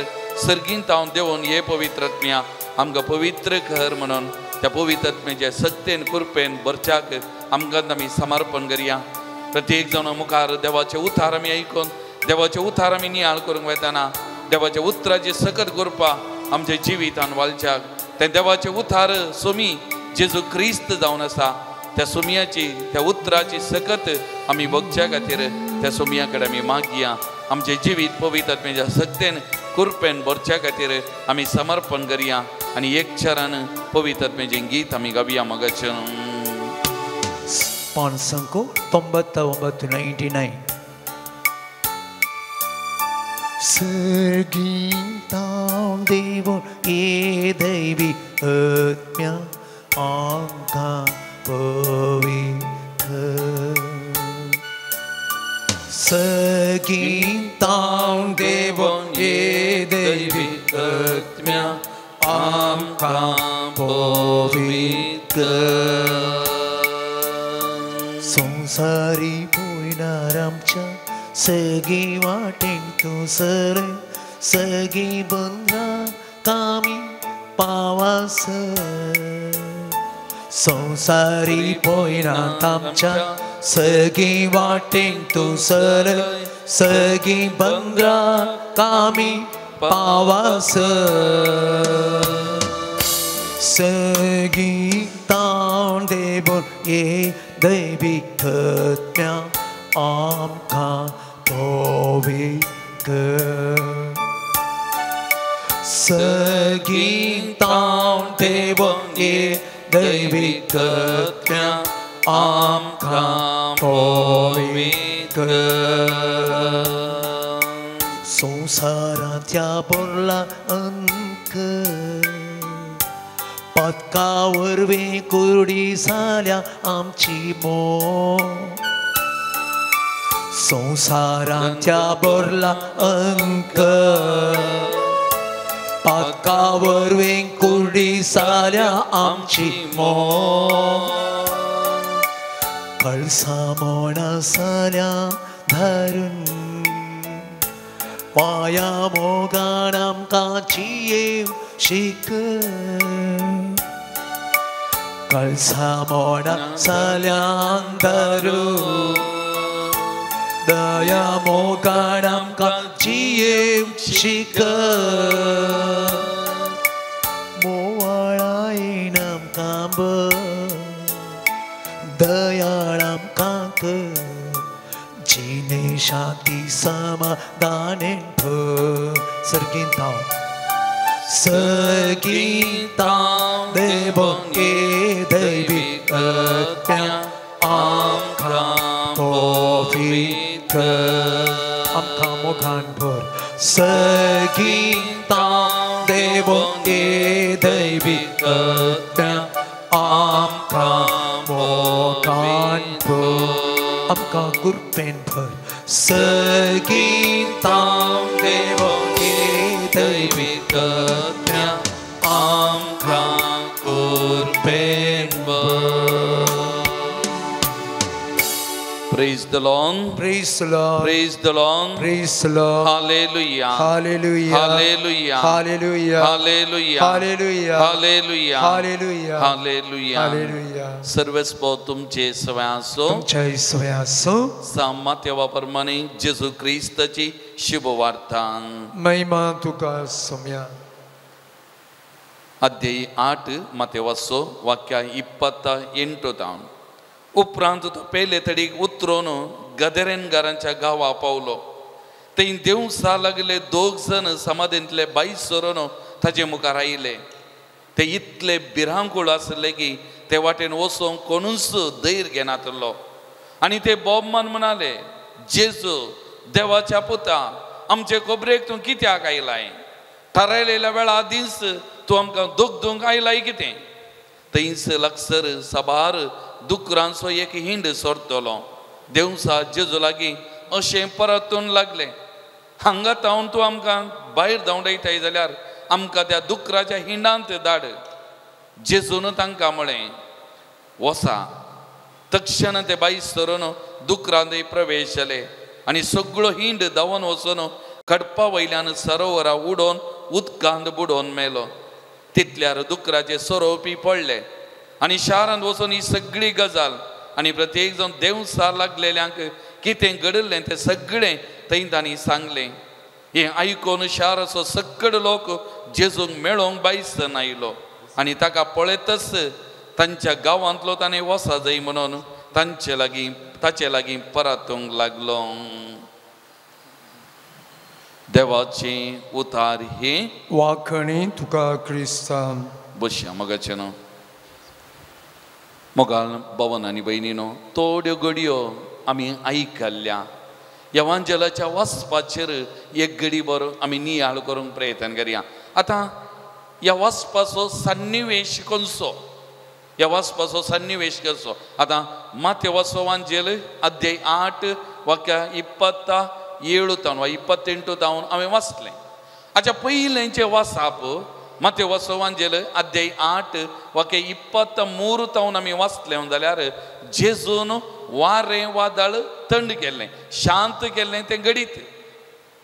सर्गीन तावन देवून ये पवित्र आत्म्या आमकां पवित्र कर म्हणून त्या पवित्र आत्म्याच्या सत्तेन कृपेन भरच्याक आमकां आमी समर्पण करया. प्रत्येक जाण मुखार देवाचे उतार आमी आयकून देवाचे उतार आमी नियाळ करूंक वतना देवाच्या उतराची सकत कृपा आमच्या जिवितान वालच्याक त्या देवाचे उतार सोमी जेजू क्रिस्त जावन आसा त्या सोमयाची त्या उतराची सकत आमी भोगच्या खातीर त्या सोमया कडेन आमी मागया. आमचें जिवीत पवित्र आत्म्याच्या सत्तेन कृपेन भरच्या खातीर आमी समर्पण करया आनी एक चरण पवित्र आत्म्याचें गीत आमी गावया मोगाचें. 599 99. सर्गींतां देवून ये दैवी आत्म्या आमकां पवित्र. सर्गींतां देवून ये दैवी आत्म्या आमकां पवित्र. संवसारी पयणार आमच्या सगळी वाटेन तूं सरय, सगळी बंदराक आमी पावसर. संवसारी पयणांत आमच्या सगळी वाटेन तूं सरय, सगळी बंदराक आमी पावसर. सगळी ताण देवून ये दैवीक आत्म्या आमकां पवित्र. सगळी ताण देवून ये दैवीक आत्म्या आमकां पवित्र. संवसारांतल्या भरला अंक पदका वरवीं कुर्डी जाल्या आमची मोग. संवसारांतल्या भरला अंक पदका वरवीं कुर्डी जाल्या आमची मोग. कळसा मोडा जाल्या धरून माया मोगान आमकां जियेव शीक. कळसा मोडा जाल्या धरून दया मोगान आमकां जियेवंक शिकय मोवाळायेन आमकां भर दयाळ आमकां कर जिणे शांती समाधानेन भर सर्गींत सर्गींत देवके दैवीक आमकां पवित्र आमकां मोगान भर सर्गींत देवके दैवीक आमकां मोगान भर आमकां कृपेन भर सर्गींत देवके दैवीक आमकां कृपेन भर. Praise the Lord. Praise the Lord. Praise the Lord. Praise the Lord. Hallelujah. Hallelujah. Hallelujah. Hallelujah. Hallelujah. Hallelujah. Hallelujah. Hallelujah. Hallelujah. Hallelujah. सर्वेस्पो तुमचे सवय आसो तुमच्या सवय आसो. सामात्य प्रमाणे जेजू क्रिस्ताची शुभवार्ता. महिमा तुका सोम्या. अध्याय 8 मातेवाचो वाक्य 28 तावन. उपरांत तो पेले तडीक उतरून गदरेनगारांच्या गांवा पावलो. थंय देवसा लागले दोग जण समाधींतले बायस सरून ताजे मुखार आयले. ते इतले भिरांकूळ आसले की ते वाटेन वचोंक कोणूच धैर्य घेनातलो. आनी ते बोबमान म्हणाले, जेजू देवाच्या पुता, आमचे खबरेक तूं कित्याक आयलाय? थारायलेल्या वेळा आदींच तूं आमकां दुखदूंक आयलाय कितें? थंयच लागसर साबार दुकरांचो एक हिंड सोरतलो. देवसा जेजू लागीं अशें परतून लागले, हांगा तावन तूं आमकां भायर धांवडयताय जाल्यार आमकां त्या दुकराच्या हिंडांत धाड. जेजून तांकां म्हळें, वसा. तक्षण ते बायस सरून दुकरांत प्रवेश जाले आनी सगळो हिंड धांवन वचून खडपा वयल्यान सरोवरा उडोवन उदकांत बुडोवन मेलो. तितल्यार दुकराचे सोरोवपी पडले आनी शारांत वचून ही सगळी गजाल आनी प्रत्येक जावन देवसा लागलेल्यांक कितें घडिल्लें तें सगळें थंय तांणी सांगलें. हें आयकून शाराचो सकड लोक जेजूंक मेळोवंक बायसन आयलो आनी ताका पळयतच तांच्या गांवांतलो ताणें वसा जाय म्हणून तांचे लागीं ताचे लागीं परतूंक लागलो. देवाचे उतार हे वाखणी तुका क्रिस्तां. बसया मगाचें न्हू. मोगाल भवन आनी भयणीनो, थोड्यो घडयो आमी आयकल्ल्या ह्या वांजेलाच्या वाचपाचेर एक घडी बरो आमी नियाळ करूंक प्रयत्न करया. आतां ह्या वाचपाचो सन्निवेश कोणसो, ह्या वाचपाचो सन्निवेश करचो. आतां मातेवाचो वांजेल अध्याय 8 वाक्य 27 तावन वा 28 तावन हांवें वाचलें. आतां पयलेंचें वाचप मातेवाचो वांजेल अध्याय 8 वाक्य 23 तावन आमी वाचलें जाल्यार जेजून वारें वादळ थंड केल्लें, शांत केल्लें तें घडीत.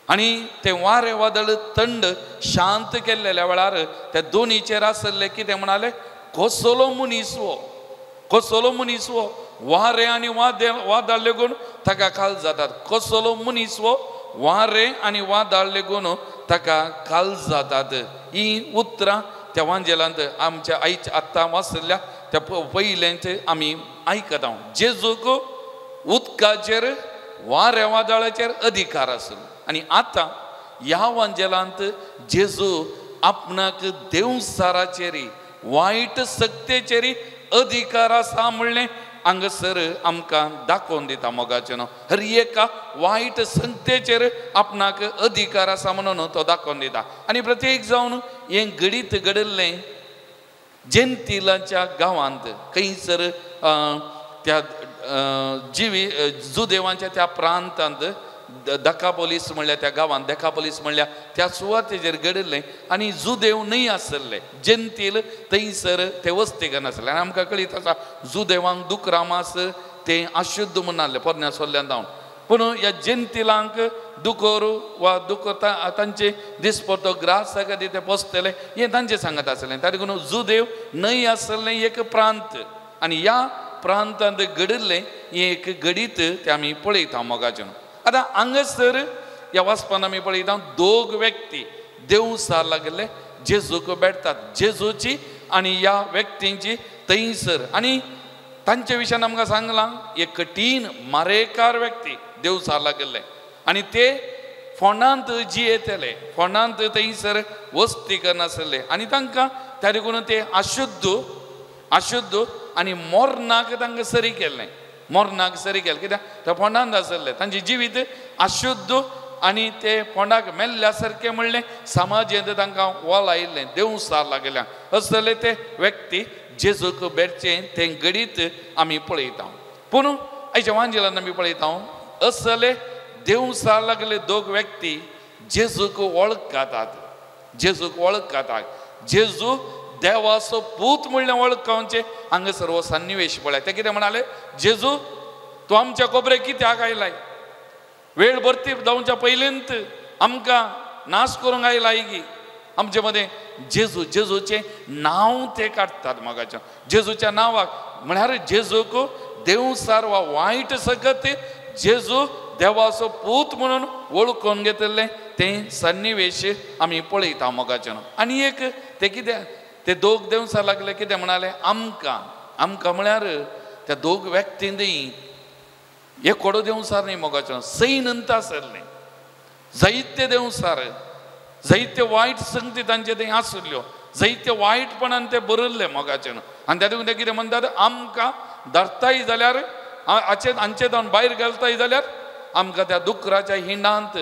आनी तें वारें वादळ थंड शांत केल्लेल्या वेळार त्या दोनीचेर आसले कितें म्हणाले, कसलो मनीस हो, कसलो मनीस हो, वारें आनी वादळ लेगून ताका खाल जातात. कसलो मनीस हो, वारें आनी वादळ लेगून ताका खाल जातात. ही उतरां त्या वांजेलांत आमच्या आयच्या आत्तां वाचल्या त्या पयल्यांचे आमी आयकता. जेजूक उदकाचेर वाऱ्या वादळाचेर अधिकार आसलो आनी आतां ह्या वांजेलांत जेजू आपणाक देवसाराचेर वायट सक्तेचेर अधिकार आसा म्हणलें हांगासर आमकां दाखोवन दिता. मोगाचें न्हू, हर एका वायट संगतेचेर आपणाक अधिकार आसा म्हणून तो दाखोवन दिता. आनी प्रत्येक जावन हें घडीत घडिल्लें जेंतिलाच्या गांवांत खंयसर त्या जिवी जुदेवांच्या त्या प्रांतांत दकापोलीस म्हणल्यार त्या गांवांत दकापोलीस म्हणल्यार त्या सुवातेचेर घडिल्लें. आनी जुदेव न्हय आसले, जेंतील थंयसर ते वस्तीक नासले. आनी आमकां कळीत आसा जुदेवांक दुकरां मास तें अशुद्ध म्हूण नासलें पोरण्या सोल्ल्यान जावन, पूण ह्या जेंतिलांक दुकोर वा दुकोर तांचे दिसपट्टो ग्रास खातीर ते पोसतले हें तांचें सांगत आसलें. ताका लागून जुदेव न्हय आसलें एक प्रांत आनी ह्या प्रांतांत घडिल्लें हें एक घडीत तें आमी पळयता मोगाचें. आतां हांगासर ह्या वाचपान आमी पळयता दोग व्यक्ती देवसार लागले जेजूक भेटतात, जेजूची आनी ह्या व्यक्तींची थंयसर. आनी तांचे विशयान आमकां सांगलां एक कठीण मारेकार व्यक्ती देवसार लागले आनी ते फोंडांत जियेतले, फोंडांत थंयसर वस्ती करनासले आनी तांकां त्या देखून ते अशुद्ध अशुद्ध आनी मोरनाक तांकां सरी केल्लें, मोरनाक सरी केलें कित्याक ते फोंडांत आसले, तांचें जिवीत अशुद्ध आनी ते फोंडाक मेल्ल्या सारकें म्हणलें समाजेंत तांकां वोल आयिल्लें, देवसार लागल्या असले ते व्यक्ती जेजूक भेटचें तें घडीत आमी पळयता. पूण आयच्या वांजेलान आमी पळयता असले देवसार लागले दोग व्यक्ती जेजूक वळखतात, जेजूक वळखतात, जेजू देवाचो पूत म्हणलें वळखावचें हांगासर हो सन्निवेश पळय. ते कितें म्हणाले, जेजू तूं आमच्या कोबरे कित्याक आयलाय, वेळ भरती जावच्या पयलींत आमकां नाश करूंक आयलाय की. आमचे मदें जेजू जेजूचें नांव ते काडटात मोगाचें, जेजूच्या नांवाक म्हळ्यार जेजूक देवसार वा वायट सकत जेजू देवाचो पूत म्हणून वळखून घेतिल्लें तें सन्निवेश आमी पळयता मोगाचें. आनी एक ते कितें ते दोग देवसार लागले कितें म्हणाले आमकां, आमकां म्हळ्यार त्या दोग व्यक्तींनी एकोडो देवसार न्ही मोगाचें, सैनंत आसलें, जायते देवसार जायते वायट संगती तांचे थंय आसल्यो, जायते वायटपणान ते बरयल्ले मोगाचें. आनी त्या देखून ते कितें म्हणटात आमकां धरताय जाल्यार हाचे हांचे जावन भायर घालताय जाल्यार आमकां त्या दुकराच्या हिंडांत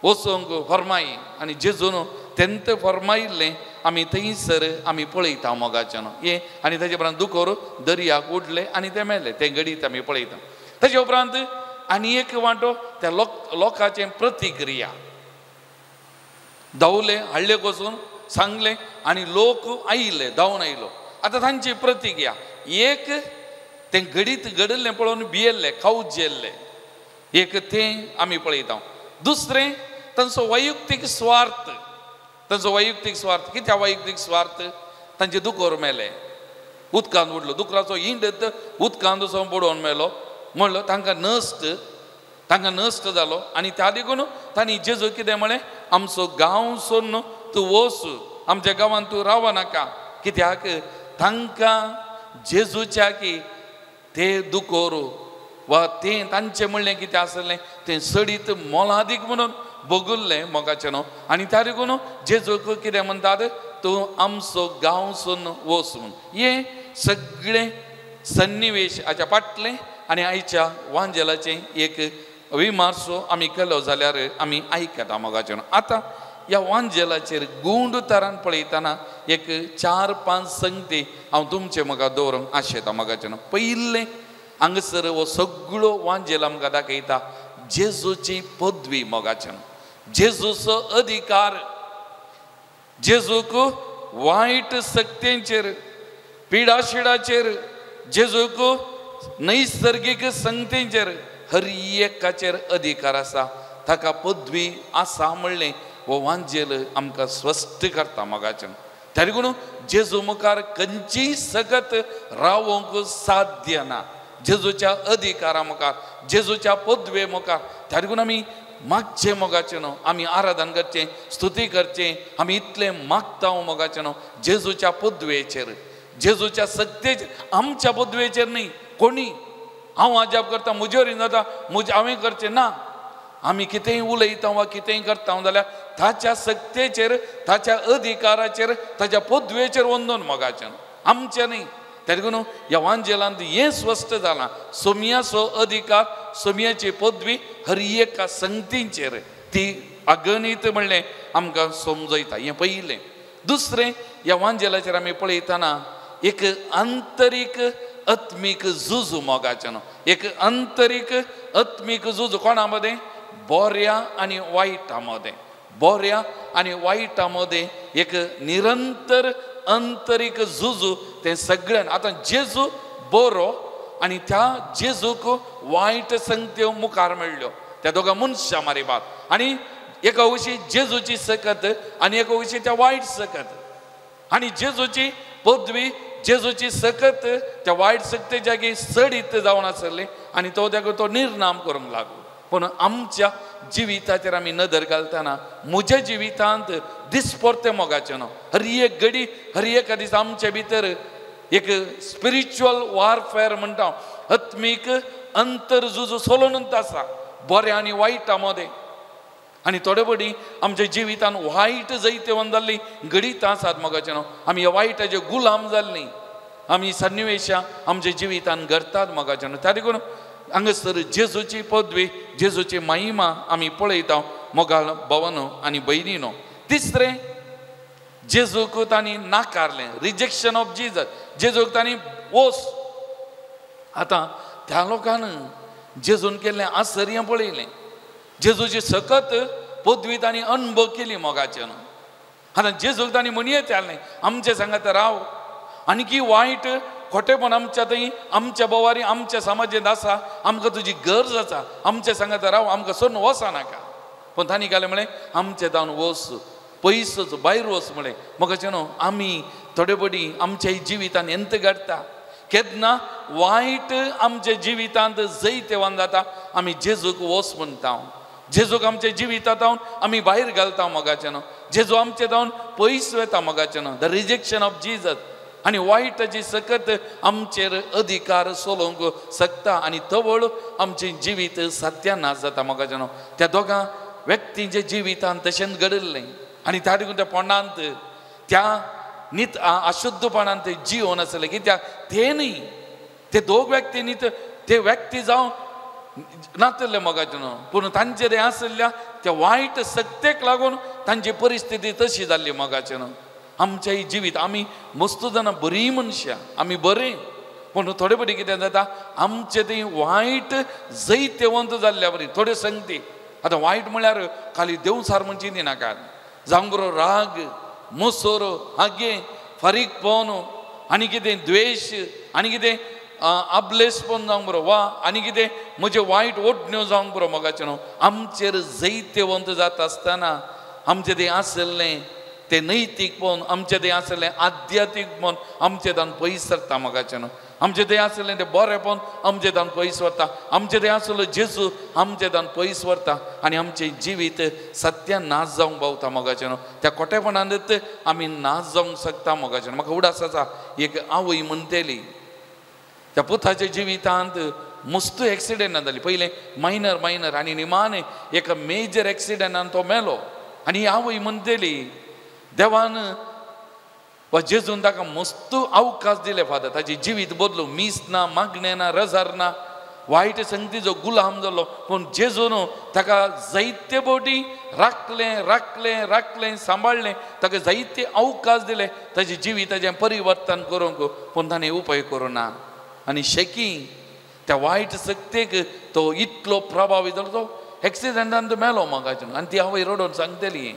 वचूंक फर्माय. आनी जेजून तेंत फर्मायिल्लें आमी थंयसर आमी पळयता मोगाचें हें. आनी ताजे उपरांत दुकर दर्याक उडले आनी ते मेले, तें घडीत आमी पळयता. ताजे उपरांत आनी एक वांटो त्या लोकांचें प्रतिक्रिया, धांवले हाडले वचून सांगलें आनी लोक आयिल्ले धांवन आयलो. आतां तांची प्रतिक्रिया एक तें घडीत घडिल्लें पळोवन भियेल्ले खावजेल्ले एक तें आमी पळयता. दुसरें तांचो वैयक्तीक स्वार्थ, तांचो वैयक्तीक स्वार्थ कित्याक वैयक्तीक स्वार्थ, तांचे दुकर मेले उदकांत उडलो, दुकराचो इंड उदकांत वचून बुडोवन मेलो म्हणलो तांकां नश्ट, तांकां नश्ट जालो. आनी त्या देखून तांणी जेजू कितें म्हळें आमचो गांव सोडून तूं वच, आमच्या गांवांत तूं राव नाका, कित्याक तांकां जेजूच्या की ते दुकोर वा तें तांचें म्हणलें कितें आसलें तें सडीत मोलादीक म्हणून भोगुल्लें मोगाचें न्हू. आनी त्या देखून जेजूक कितें म्हणटात तूं आमचो गांव सोडून वच म्हूण. हें सगळें सन्निवेश हाच्या फाटलें आनी आयच्या वांजेलाचें एक विमार्सो आमी केलो जाल्यार आमी आयकता मोगाचें. आतां ह्या वांजेलाचेर गुंड तरान पळयतना एक 4-5 संगती हांव तुमचे म्हाका दवरूंक आशेता मोगाचें. पयलें हांगासर हो सगळो वांजेल आमकां दाखयता जेजूची पदवी मोगाचें, जेजूचो अधिकार, जेजूक वायट शक्तींचेर पिडाशिडाचेर, जेजूक नैसर्गीक संगतींचेर हर एकाचेर अधिकार आसा, ताका पदवी आसा म्हणलें हो वांजेल आमकां स्पश्ट करता मोगाचें. त्या देखून जेजू मुखार खंयचीय सकत रावोंक साध्य ना, जेजूच्या अधिकारा मुखार, जेजूच्या पदवे मुखार. त्या देखून आमी मागचें मोगाचें न्हू, आमी आराधन करचें, स्तुती करचें, आमी इतलें मागता मोगाचें न्हू जेजूच्या पदवेचेर, जेजूच्या सक्तेचेर, आमच्या पदवेचेर न्ही. कोणी हांव अजाप करता म्हजे वरीं जाता म्हजें हांवें करचें ना, आमी कितेंय उलयता वा कितेंय करता जाल्यार ताच्या सक्तेचेर, ताच्या अधिकाराचेर, ताच्या पदवेचेर वंदून मोगाचें, आमचें न्ही. त्या देखून ह्या वांजेलांत हें स्पश्ट जालां सोमयाचो अधिकार, सोमयाची पदवी हर एका संगतींचेर ती अगणीत म्हणलें आमकां समजयता. हें पयलें. दुसरें ह्या वांजेलाचेर आमी पळयतना एक आंतरीक आत्मीक झुजू मोगाचें न्हू, एक आंतरीक आत्मीक झुजू कोणा मदें, बऱ्या आनी वायटा मदें, बऱ्या आनी वायटा मदें एक निरंतर आंतरीक झुजू तें सगळ्यान. आतां जेजू बरो आनी त्या जेजूक वायट संगत्यो मुखार मेळ्ळ्यो त्या दोगां मनशां मारिबात, आनी एका वशी जेजूची सकत आनी एका वशी त्या वायट सकत, आनी जेजूची पदवी जेजूची सकत त्या वायट सक्तेच्या जागी सडीत जावन आसली आनी तो ताका तो निर्नाम करूंक लागलो. पूण आमच्या जिविताचेर आमी नदर घालतना म्हज्या जिवितांत दिसपरतें मोगाचें न्हू हर एक घडी हर एका दीस आमचे भितर एक स्पिरिच्युअल वॉरफेअर म्हणटा आत्मीक अंतरझुज चलोवनूच आसा बरें आनी वायटा मदें. आनी थोडे पडी आमच्या जिवितान वायट जैतवंत जाल्ली घडितां आसात मोगाचें न्हू. आमी ह्या वायटाचे गुलाम जाल्ली आमी सन्निवेशां आमच्या जिवितान घडतात मोगाचें न्हू. त्या देखून हांगासर जेजूची पदवी जेजूची महिमा आमी पळयता मोगाळ भवनो आनी भयणीनो. तिसरें जेजूक तांणी नाकारलें, रिजेक्शन ऑफ जीजस. जेजूक तांणी वोस. आतां त्या लोकान जेजून केल्लें आश्चर्य पळयलें, जेजूची सकत पदवी तांणी अनुभव केली मोगाचें न्हू. आतां जेजूक तांणी म्हणयेत आसलें आमचे सांगात राव, आनी वायट खोटेपण आमच्या थंय आमच्या बोवारी आमच्या समाजेंत आसा, आमकां तुजी गरज आसा, आमचे सांगात राव, आमकां सोडून वचा नाका. पूण तांणी घालें म्हळें आमचे जावन वच, पयसच भायर वच म्हळें. मोगाचें न्हू आमी थोडे पडी आमच्या जिवितान एंत घडटा केन्ना वायट आमच्या जिवितांत जैतवान जाता आमी जेजूक वच म्हणटा, जेजूक आमच्या जिवितांत आमी भायर घालता मोगाचें न्हू, जेजू आमचे जावन पयस वता मोगाचें न्हू. The rejection of Jesus. आनी वायटाची सकत आमचेर अधिकार चलोवंक शकता आनी तवळ आमचें जिवीत सत्यानाश जाता मोगाचें न्हू. त्या दोगां व्यक्तींच्या जिवितांत तशेंच घडिल्लें आनी त्या देखून त्या पोंडांत त्या नित अशुद्धपणान ते जिवन आसलें कित्याक ते न्ही ते दोग व्यक्ती न्ही ते व्यक्ती जावन नातल्ले मोगाचें न्हू, पूण तांचेर हें आसल्या त्या वायट सक्तेक लागून तांची परिस्थिती तशी जाल्ली मोगाचें न्हू. आमचें जिवीत आमी मस्त जाणां बरीं मनशां आमी बरीं, पूण थोडे पडी कितें जाता आमचें तें वायट जैतवंत जाल्ल्या बरी थोड्यो संगती. आतां वायट म्हळ्यार खाली देवसार म्हणची न्ही नाका, जावंक बरो राग मोसोर हागे फारीकपण आनी कितें द्वेश आनी कितें आबलेसपण जावंक बरो वा आनी कितें म्हजें वायट ओडण्यो जावंक बरो मोगाचें न्हू. आमचेर जैतवंत जाता आसतना आमचें तें आसलें तें नैतीकपण आमचें तें आसलें आध्यात्मीकपण आमचें तान पयस सरता मोगाचें न्हू. आमचें तें आसलें तें बरेंपण आमचें तान पयस व्हरता, आमचें तें आसलो जेजू आमचें तान पयस व्हरता आनी आमचें जिवीत सत्यानाश जावंक पावता मोगाचें न्हू. त्या खोटेपणांत आमी नाश जावंक शकता मोगाचें न्हू. म्हाका उडास आसा एक आवय म्हणटली त्या पुताच्या जिवितांत मस्त एक्सिडेंटान जाली, पयलें मायनर मायनर आनी निमाणें एका मेजर एक्सिडेंटान तो मेलो. आनी आवय म्हणटली देवान वा जेजून ताका मस्त अवकाश दिले फादर, ताजें जिवीत बदलू, मीस ना, मागणें ना, रजार ना, वायट संगतीचो गुलाम जालो, पूण जेजून ताका जायते बोटी राखलें राखलें राखलें सांबाळ्ळें, ताका जायते अवकाश दिले ताजें जिविताचें परिवर्तन करूंक, पूण ताणें उपाय करूं ना. आनी शेकी त्या वायट सक्तेक तो इतलो प्रभावी जालो तो एक्सिडेंटान तो मेलो मोगाचें. आनी ती आवय रडोवन सांगतली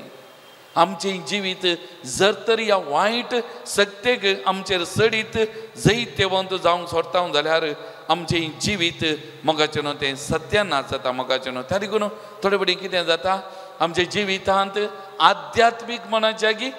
आमचें जिवीत जर तर ह्या वायट सक्तेक आमचेर सडीत जैतवंत जावंक सोडटा जाल्यार आमचें जिवीत मोगाचें न्हू तें सत्यानाश जाता मोगाचें न्हू. त्या देखून थोडे पडी कितें जाता आमच्या जिवितांत आध्यात्मीक मनाच्या की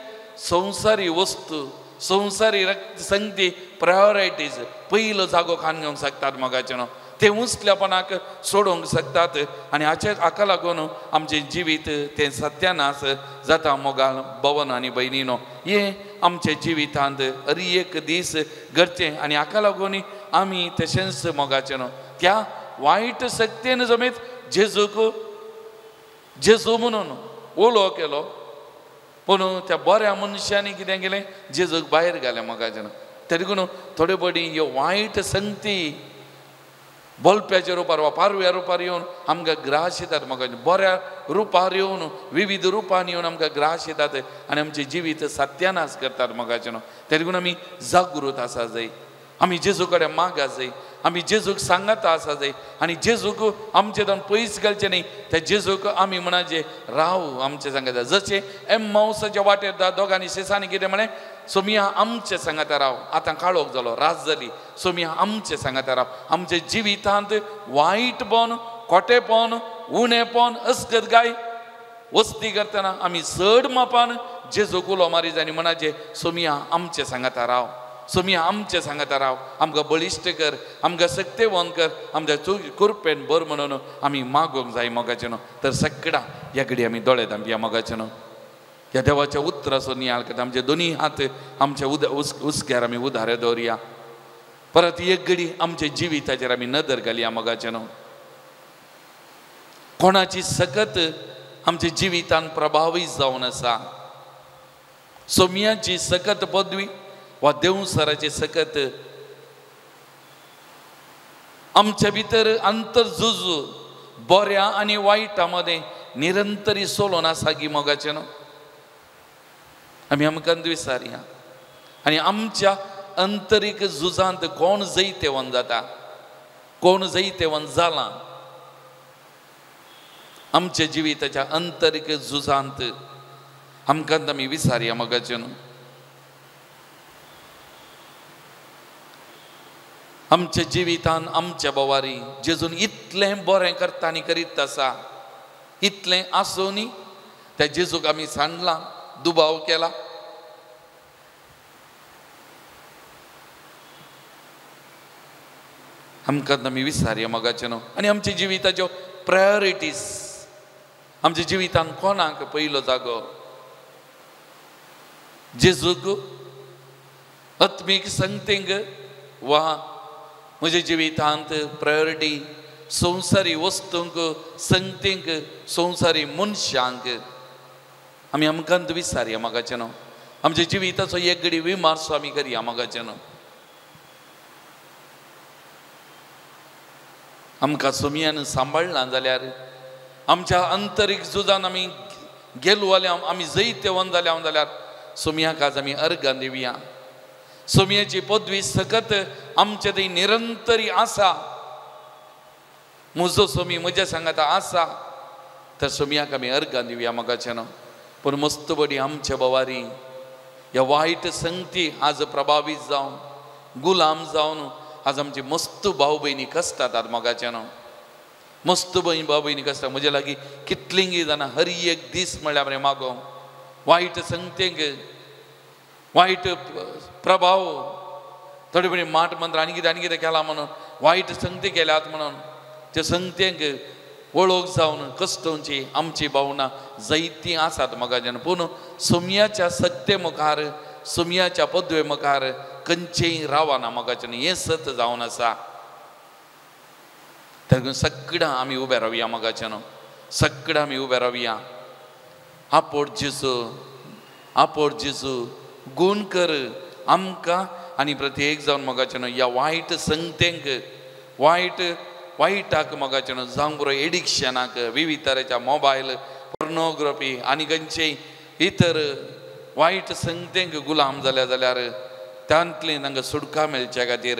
संवसारी वस्तू संवसारी संगती प्रायोरिटीज पयलो जागो खान घेवंक शकतात मोगाचें न्हू, ते उंचल्यापणाक सोडोवंक शकतात आनी हाचे हाका लागून आमचें जिवीत तें सत्यानाश जाता मोगाळ भवन आनी भयणीनो. हें आमच्या जिवितांत हर एक दीस घडचें आनी हाका लागून आमी तशेंच मोगाचें न्हू त्या वायट सक्तेन जमेत जेजूक जेजू म्हणून उलो केलो, पूण त्या बऱ्या मनशांनी कितें केलें जेजूक भायर घालें मोगाचें न्हू. त्या देखून थोडे पडी ह्यो वायट संगती बोलप्याच्या रुपार वा पारव्या रुपार येवन आमकां ग्रास येतात मोगाचें, बऱ्या रुपार येवन विविध रुपान येवन आमकां ग्रास येतात आनी आमचें जिवीत सत्यानाश करतात मोगाचें न्हू. त्या देखून आमी जागृत आसा जाय, आमी जेजू कडेन मागा जाय, आमी जेजूक सांगाता आसा जाय आनी जेजूक आमचे जावन पयस घालचें न्ही, त्या जेजूक आमी म्हणाचे राव आमचे सांगाता. जशें एम्मावसाच्या वाटेर दोगांनी शेसांनी कितें म्हळें सोमिया आमचे सांगाता राव, आतां काळोख जालो रात जाली, सोमिया आमचे सांगाता राव. आमच्या जिवितांत वायटपण खोटेपण उणेपण अस्कत गाय वस्ती करतना आमी चड मापान जेजूक उलो मारी आनी म्हणाचे सोमिया आमचे सांगाता राव. सोमी आमचें सांगता राव, आमकां बळिश्ट कर, आमकां सक्तेवंत कर, आमच्या कुरपेन बर म्हणून आमी मागूंक जाय मोगाचें न्हू. तर सगळ्या ह्या घडी आमी दोळे धांपया मोगाचें न्हू. ह्या देवाच्या उतराचो नियाळ करता आमचे दोनी हात आमच्या उस्क्यार आमी उदारे दवरया. परत एक घडी आमच्या जिविताचेर आमी नदर घालया मोगाचें न्हू. कोणाची सकत आमच्या जिवितान प्रभावीत जावन आसा, सोमयाची सकत पदवी वा देवसराची सकत आमच्या भितर अंतरझुज बऱ्या आनी वायटा मदें निरंतरी सोलोन आसा गी मोगाचें न्हू. आमी आमकां विसारया आनी आमच्या अंतरीक झुजांत कोण जैतेवंत जाता, कोण जैतेवंत जाला आमच्या जिविताच्या अंतरीक झुजांत आमकां आमी विसारया मोगाचें न्हू. आमच्या जिवितान आमच्या बोवारी जेजून इतलें बरें करता आनी करीत आसा, इतलें आसूनी त्या जेजूक आमी सांडला, दुबाव केला. आमकां आमी विसारया मोगाचें न्हू. आनी आमच्या जिविताच्यो प्रायोरिटीज, आमच्या जिवितान कोणाक पयलो जागो, जेजूक, आत्मीक संगतींक वा म्हज्या जिवितांत प्रायोरिटी संवसारी वस्तूंक, संगतींक, संवसारी मनशांक आमी आमकां विसारया मोगाचें न्हू. आमच्या जिविताचो एक घडी विमार्सो आमी करया मोगाचें न्हू. आमकां सोमयान सांबाळना जाल्यार आमच्या अंतरीक झुजान आमी गेलो जाल्यार, आमी जैतेवंत जाल्या जाल्यार सोमयाक आज आमी अर्गां दिवया. सोमयाची पदवी सकत आमचे थंय निरंतरी आसा, म्हजो सोमी म्हज्या सांगाता आसा, तर सोमयाक आमी अर्गां दिवया मोगाचें न्हू. पूण मस्त बडी आमच्या बोवारी ह्या वायट संगती आज प्रभावीत जावन गुलाम जावन आज आमची मस्त भाव भयणी कसतात मोगाचें न्हू. मस्त भयण भाव भयणी कसतात. म्हजे लागीं कितलींगी जाणां हर एक दीस म्हणल्यार मरे मागो वायट संगतींक वायट प्रभाव, थोडे बरी माट मंत्र आनी कितें आनी कितें केलां म्हणून वायट संगती केल्यात म्हणून त्या संगतेंक वळख जावन कश्टोवची आमची भावना जायतीं आसात मोगाचें. पूण सोमयाच्या सत्ते मुखार, सोमयाच्या पदवे मुखार खंयचेय रावना मोगाचें, हें सत जावन आसा. तर सगळ्यां आमी उबे रावया मोगाचें न्हू, सगळ्यां आमी उबे रावया. आपोड जेजू, आपोड जेजू गूण कर आमकां आनी प्रत्येक जावन मोगाचें न्हू ह्या वायट संगतेंक, वायट वायटाक मोगाचें न्हू, जावंक बरो एडिक्शनाक, विविध तरेच्या मोबायल, पोर्नोग्राफी आनी खंयचेय इतर वायट संगतेंक गुलाम जाल्या जाल्यार तांतली तांकां सुटका मेळच्या खातीर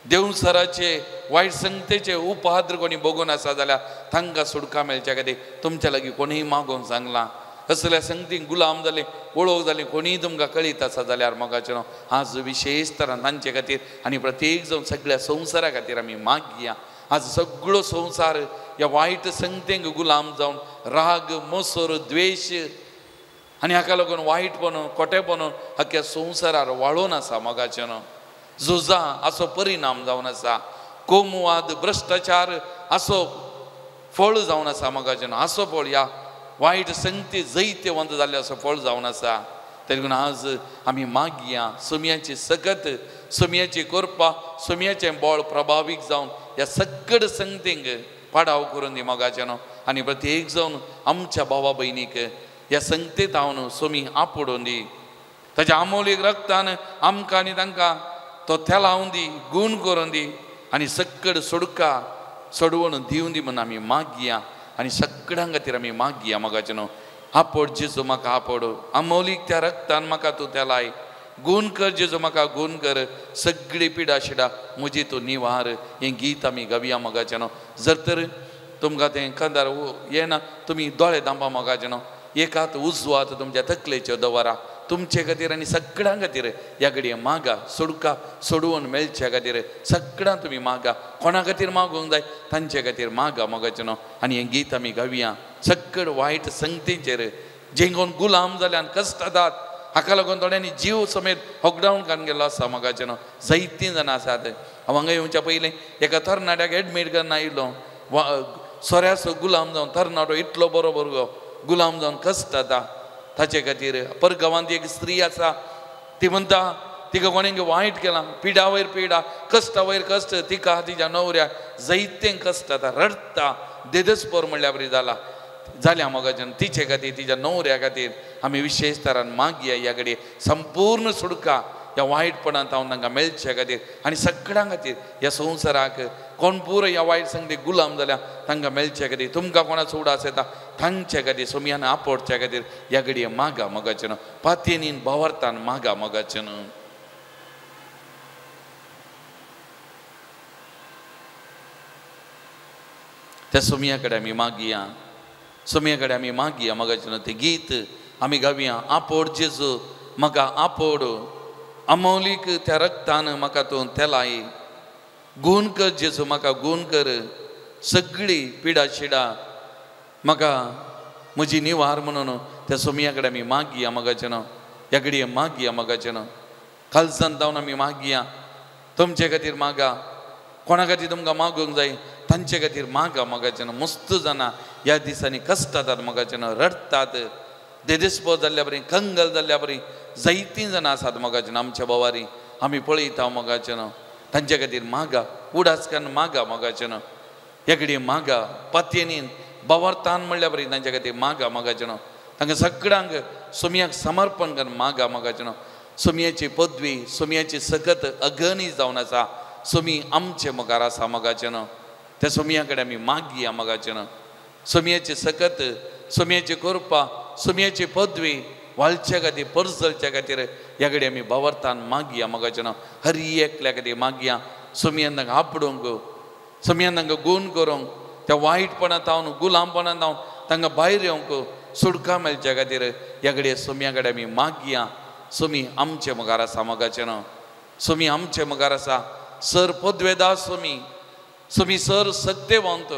देवसराचे वायट संगतेचे उपहाद्र कोणी बगून आसा जाल्यार तांकां सुटका मेळच्या खातीर तुमच्या लागीं कोणीय मागोवंक सांगलां, असल्या संगतींक गुलाम जाले, वळख जाली कोणीय तुमकां कळीत आसा जाल्यार मोगाचें न्हू आज विशेश तरान तांचे खातीर आनी प्रत्येक जावन सगळ्या संवसारा खातीर आमी मागया. आज सगळो संवसार ह्या वायट संगतेंक गुलाम जावन राग, मोसर, द्वेश आनी हाका लागून वायटपण, खोटेपण अख्ख्या संवसारार वाळोवन आसा मोगाचें न्हू. झुजां हाचो परिणाम जावन आसा, कोमवाद, भ्रश्टाचार हाचो फळ जावन आसा मोगाचें न्हू. हाचो फळ ह्या वायट संगती जैतेवंत जाल्ले असो फळ जावन आसा. तरी आज आमी मागया सोमयाची सकत, सोमयाची कृपा, सोमयाचें बळ प्रभावीत जावन ह्या सगळ संगतींक पाडाव करून दी मोगाचें न्हू. आनी प्रत्येक जावन आमच्या भावा भयणीक ह्या संगतीत हांव सोमी आपोडून दी, ताच्या आमोलीक रक्तान आमकां आनी तांकां तो तेलावन दी, गूण करून दी आनी सगळ सोडका सोडवण दिवन दी म्हूण आमी मागया आनी सगळ्यां खातीर आमी मागया मोगाचें न्हू. आपोड जेजू म्हाका आपोड, आमोलीक त्या रक्तान म्हाका तूं तेलाय, गूण कर जेजू म्हाका गूण कर, सगळी पिडा शिडा म्हजी तूं निवार. हें गीत आमी गावया मोगाचें न्हू. जर तर तुमकां तें कांदार येना तुमी दोळे धांपा मोगाचें न्हू, एक हात उजवो हात तुमच्या तकलेचेर दवरा तुमचे खातीर आनी सगळ्यां खातीर ह्या घडये मागा सोडका सोडवून मेळच्या खातीर सगळ्यां तुमी मागा, कोणा खातीर मागूंक जाय तांचे खातीर मागा मोगाचें न्हू. आनी हें गीत आमी गावया. सगळ वायट संगतींचेर जेंगोन गुलाम जाल्यान कश्ट जातात हाका लागून थोड्यांनी जीव समेत हॉकडावन काडून गेल्लो आसा मोगाचें न्हू. जायतीं जाणां आसात. हांव हांगा येवच्या पयलीं एका तरणाट्याक एडमीट करून आयिल्लो. सोऱ्याचो गुलाम जावन तरणाटो इतलो बरो भुरगो गुलाम जावन कश्ट जाता. ताचे खातीर परगांवांत एक स्त्री आसा, ती म्हणटा तिका कोणें वायट केलां, पिडा वयर पिडा, कश्टा वयर कश्ट, तिका तिच्या न्हवऱ्याक जायतें कश्ट जाता, रडटा, देदस्पोर म्हणल्या बरी जाला जाल्या मोगाच्यान. तिचे खातीर तिच्या न्हवऱ्या खातीर आमी विशेश तरान मागया ह्या घडये संपूर्ण सुडका ह्या वायटपणांत हांव तांकां मेळचे खातीर आनी सगळ्यां खातीर ह्या संवसाराक कोण पुरो ह्या वायट संगती गुलाम जाल्या तांकां मेळचे खातीर, तुमकां कोणाचो उडास येता तांचे खातीर सोमयान आपोवच्या खातीर ह्या घडये मागा मोगाचें न्हू. पातयेनीन भावार्थान मागा मोगाचें न्हू. त्या सोमया कडेन आमी मागया, सोमया कडेन आमी मागया मोगाचें न्हू. तें गीत आमी गावया, आपोड जेजू म्हाका आपोड, अमोलीक त्या रक्तान म्हाका तूं तेलाय, गूण कर जेजू म्हाका गूण कर, सगळी पिडा शिडा म्हाका म्हजी निवार म्हणून त्या सोमया कडेन आमी मागया मोगाचें न्हू. ह्या घडये मागया मोगाचें न्हू. खालसान जावन आमी मागया, तुमचे खातीर मागा, कोणा खातीर तुमकां मागूंक जाय तांचे खातीर मागा मोगाचें न्हू. मस्त जाणां ह्या दिसांनी कश्टातात मोगाचें न्हू, रडटात, देदेस्पोज जाल्ल्या बरी, कंगल जाल्ल्या बरी जायतीं जाणां आसात मोगाचें न्हू. आमच्या बोवारी आमी पळयता मोगाचें न्हू. तांचे खातीर मागा, उडास करून मागा मोगाचें न्हू. ह्या घडये मागा पातयेनीन भावार्थान म्हणल्या बरी तांचे खातीर मागा मोगाचें न्हू. तांकां सगळ्यांक सोमयाक समर्पण करून मागा मोगाचें न्हू. सोमयाची पदवी, सोमयाची सकत अगणी जावन आसा. सोमी आमचे मुखार आसा मोगाचें न्हू. त्या सोमया कडेन आमी मागया मोगाचें न्हू. सोमयाची सकत, सोमयाची कृपा, सोमयाची पदवी वाळच्या खातीर, परजलच्या खातीर ह्या कडेन आमी भावार्थान मागया मोगाचें न्हू. हर एकल्या खातीर मागया, सोमयान तांकां आपडूंक, सोमयान तांकां गूण करूंक, त्या वायटपणांत जावन गुलामपणांत जावन तांकां भायर येवंक सुटका मेळच्या खातीर ह्या कडेन सोमया कडेन आमी मागया. सोमी आमचे मुखार आसा मोगाचें न्हू. सोमी आमचे मुखार आसा. सर पदवेदा सोमी, सोमी सर सत्यवंत.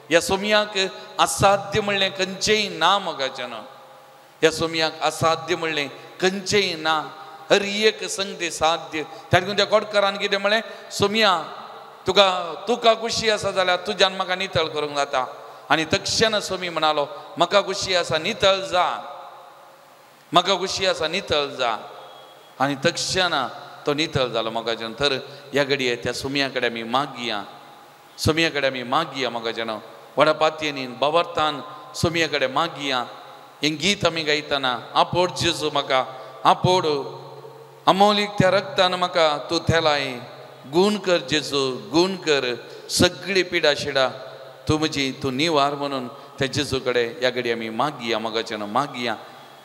ह्या सोमयाक असाध्य म्हणलें खंयचेंय ना मोगाचें न्हू. ह्या सोमयाक असाध्य म्हणलें खंयचेंय ना. हर एक संगती साध्य. त्या त्या गोडकारान कितें म्हणलें, सोमया तुका तुका खुशी आसा जाल्यार तुज्यान म्हाका नितळ करूंक जाता. आनी तक्षण सोमी म्हणालो, म्हाका खुशी आसा नितळ जा, म्हाका खुशी आसा नितळ जा. आनी तक्षण तो नितळ जालो मोगाचें. तर ह्या घडये त्या सोमया कडेन आमी मागया, सोमया कडेन आमी मागया मोगाचें न्हू. व्हडा पातयेनीन भावार्थान सोमया कडेन मागया. हें गीत आमी गायतना, आपोड जेजू म्हाका आपोड, अमोलीक त्या रक्तान म्हाका तूं थेलाय, गूण कर जेजू गूण कर, सगळी पिडा शिडा तूं म्हजी तूं निवार म्हणून त्या जेजू कडेन ह्या घडये आमी मागया मोगाचें न्हू. मागया,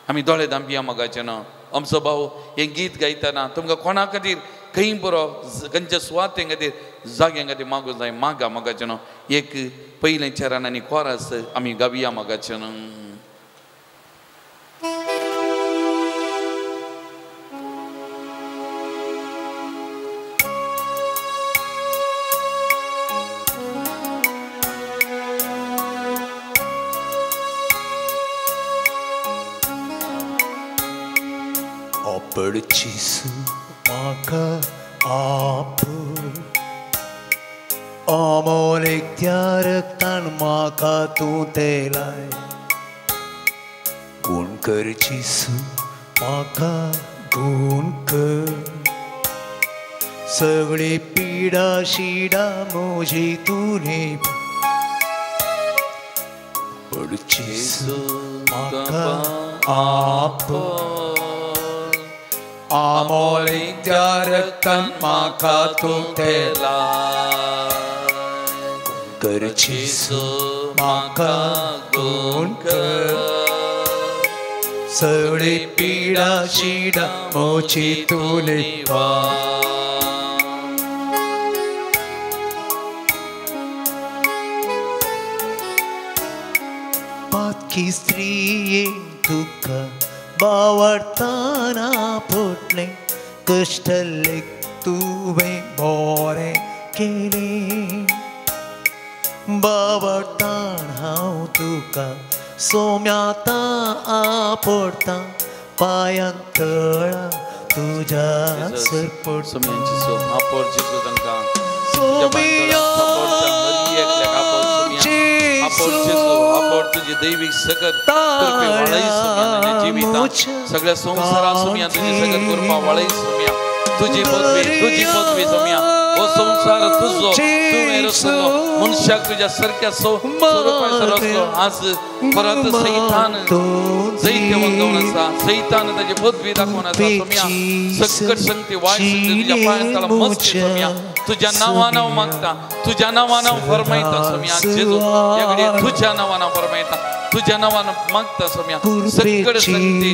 आमी दोळे धांपया मोगाचें न्हू. आमचो भाव हें गीत गायतना तुमकां कोणा खातीर खंय बरो खंयच्या सुवाते खातीर जाग्यां खातीर मागूंक जाय, मागा मोगाचें न्हू. एक पयलें चरण आनी कोरस आमी गावया मोगाचें न्हू. पडचीस म्हाका आपोड, अमोलेक त्या रक्तान म्हाका तूं तेलाय, गूण कर जेजू म्हाका गूण कर, सगळी पिडा शिडा म्हजी तूं पडचीस म्हाका आपोड, आमोलीक त्या रक्तान म्हाका तूं तेलाय, कर जेजू म्हाका गूण कर, सगळी पिडा शिडा म्हजी तूं निवार. पातकी स्त्रियेन तुका बावडताना पोटलें, कश्टलेक तुवें बरें केलें, बावडतान हांव तुका सोम्याता आपडटा, पांयां तळा तुज्या सरपट सोम्यांची सो आपोर जेजू तांकां तुझी दैवीक सगत कृपे वाळय सोम्या जिवितांत सगळ्या संवसारात सोम्या तुझी सगत कृपा वाळय सोम्या तुझी पदवी सोम्या हो संवसार तुझो तुवें रचलो मनशाक तुज्या सारक्या स्वरुपाचो रचलो आज परत सैतान जैतवंत जावन आसा सैतान ताजी पदवी दाखोवन आसा सोम्या सकट संगती वायट संगती तुज्या पांयां तळा मस्त सोम्या तुझ्या नांवान हांव मागता तुझ्या नांवान हांव फरमायता सोम्या जेजू ह्या घडये तुझ्या नांवान हांव फरमायता तुझ्या नांवान मागता सोम्या सकड संगती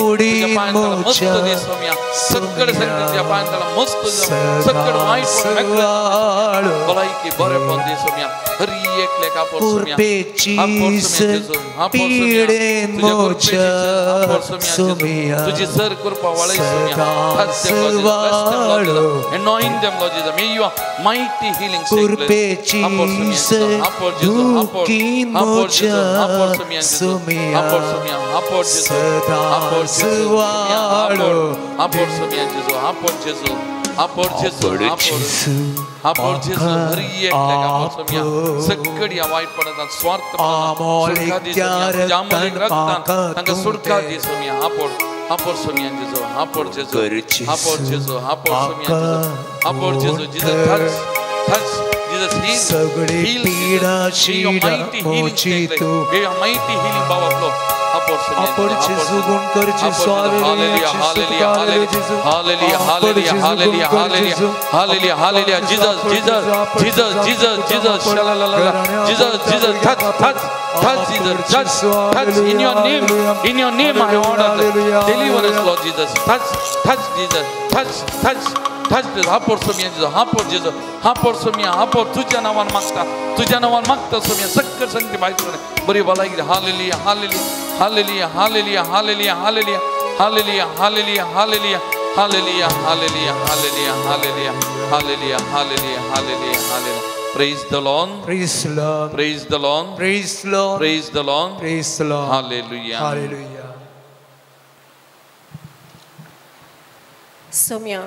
तुझ्या पांयां तळा मस्त दी सोम्या सकड संगती तुझ्या पांयां तळा मस्त सकड वायट भलायकी बरेपण दी सोम्या हर एकल्याक आपोर सोम्या तुझी सर कृपा वाळय Saumya. Anoint them, Lord Jesus. May your mighty healing take place. Apor Jesus, apor Jesus, apor Somiya, apor Somiya, apor Jesus, apor Jesus, apor Somiya Jesus, apor Jesus, apor Jesus, apor Jesus, हर एकल्याक apor Somiya. सगळ्या वायटपणांत स्वार्थपणांत सुटका दी सोम्या, तुज्या अमोलीक रक्तान तांकां सुटका दी Saumya. apor Apor Somiya Jesu, apor Jesu, apor Jesu, apor Somiya Jesu, apor Jesu, Jesus touch, touch, Jesus heal, heal, Jesus, may your mighty healing take place, may your mighty healing power flow. Apor Somiya, apor Jesu, गुण कर Jesu, hallelujah, hallelujah, hallelujah, hallelujah, hallelujah, hallelujah, hallelujah, hallelujah, Jesus, Jesus, Jesus, Jesus, Jesus, shalalala, Jesus, Jesus, touch, touch. Touch Jesus, touch, touch in your name I order deliverance, Lord Jesus. Touch, touch Jesus, touch, touch, touch this. Apor Somiya Jesus, apor Jesus, apor Somiya, apor तुझ्या नावान मागता, तुझ्या नावान मागता सोम्या. सक्कर संगती भायर बरी भलायकी. Hallelujah, hallelujah, hallelujah, hallelujah, hallelujah, hallelujah, hallelujah, hallelujah, hallelujah, hallelujah, hallelujah, hallelujah, hallelujah, hallelujah, hallelujah, hallelujah, hallelujah. Praise the Lord. Praise the Lord. Praise the Lord. Praise the Lord. Praise the Lord. Praise the Lord. Hallelujah. Hallelujah. Somya,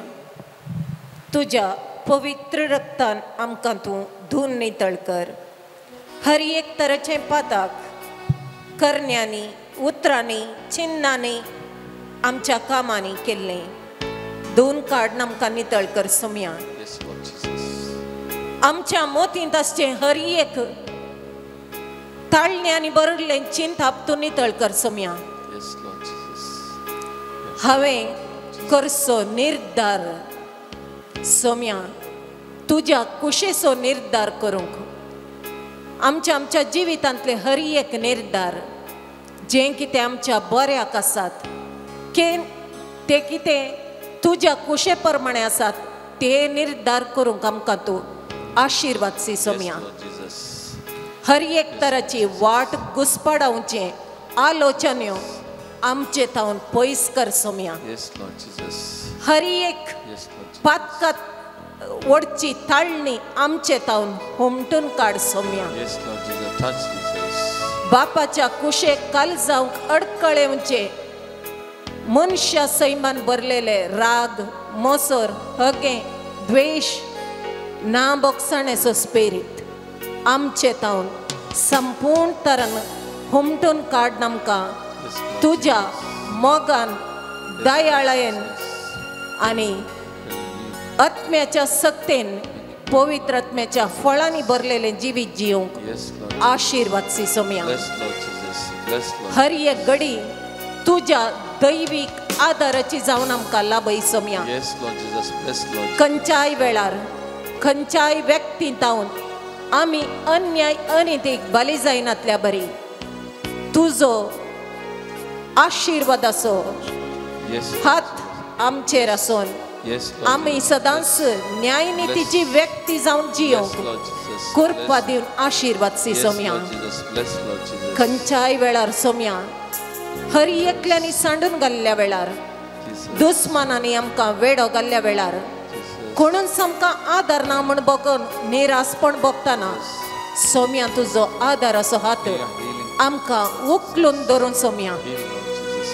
तुझ्या पवित्र रक्तान आमकां तूं धुवन नितळ कर. हर एक तरेचें पाताक करण्यांनी, उतरांनी, चिन्नांनी, आमच्या कामांनी केल्लें धुवन काडून आमकां नितळ कर सोम्या. Yes, Lord Jesus. आमच्या मोतींत आसचें हर एक ताळण्यांनी बरयल्लें चिंताप तूं नितळ कर सोम्या. Yes, Lord Jesus. हांवें करचो निर्धार सोम्या, तुज्या कुशेचो निर्धार करूंक आमच्या आमच्या जिवितांतले हर एक निर्धार जें कितें आमच्या बऱ्याक आसात ते कितें तुज्या कुशे प्रमाणे आसात ते निर्धार करूंक आमकां तूं आशिर्वाद सी सोम्या. हर एक तराची वाट घुसपडावचें आलोचन्यो आमचे थावन पयस कर सोम्या. हर एक पातकात ओडची ताळणी आमचे थावन हुमटून काड सोम्या. बापाच्या कुशेक काल जावंक अडकळेवचे मनशा सैमान भरलेले राग, मोसर, हगे, द्वेश, ना बोगसणेचो स्पिरीत आमचे थावन संपूर्ण तरान हुमटून काड आमकां तुज्या मोगान, दयाळायेन आनी आत्म्याच्या सक्तेन, पवित्र आत्म्याच्या फळांनी भरलेलें जिवीत जिवंक आशिर्वाद सी सोम्या. हर एक घडी तुज्या दैवीक आदाराची जावन आमकां लाभय सोम्या. खंयच्याय वेळार खंयच्याय व्यक्ती जावन आमी अन्याय अनितीक बली जायनातल्या बरी तुजो आशिर्वादाचो हात आमचेर आसून आमी सदांच न्यायनितीची व्यक्ती जावन जियोंक कृपा दिवन आशिर्वाद सी सोम्या. खंयच्याय वेळार सोम्या हर एकल्यांनी सांडून घाल्ल्या वेळार, दुस्मानांनी आमकां वेडो घाल्ल्या वेळार, कोणूच आमकां आदार ना म्हूण बगून निरासपण भोगतना सोम्या तुजो आदार असो हात आमकां उखलून धरून सोम्या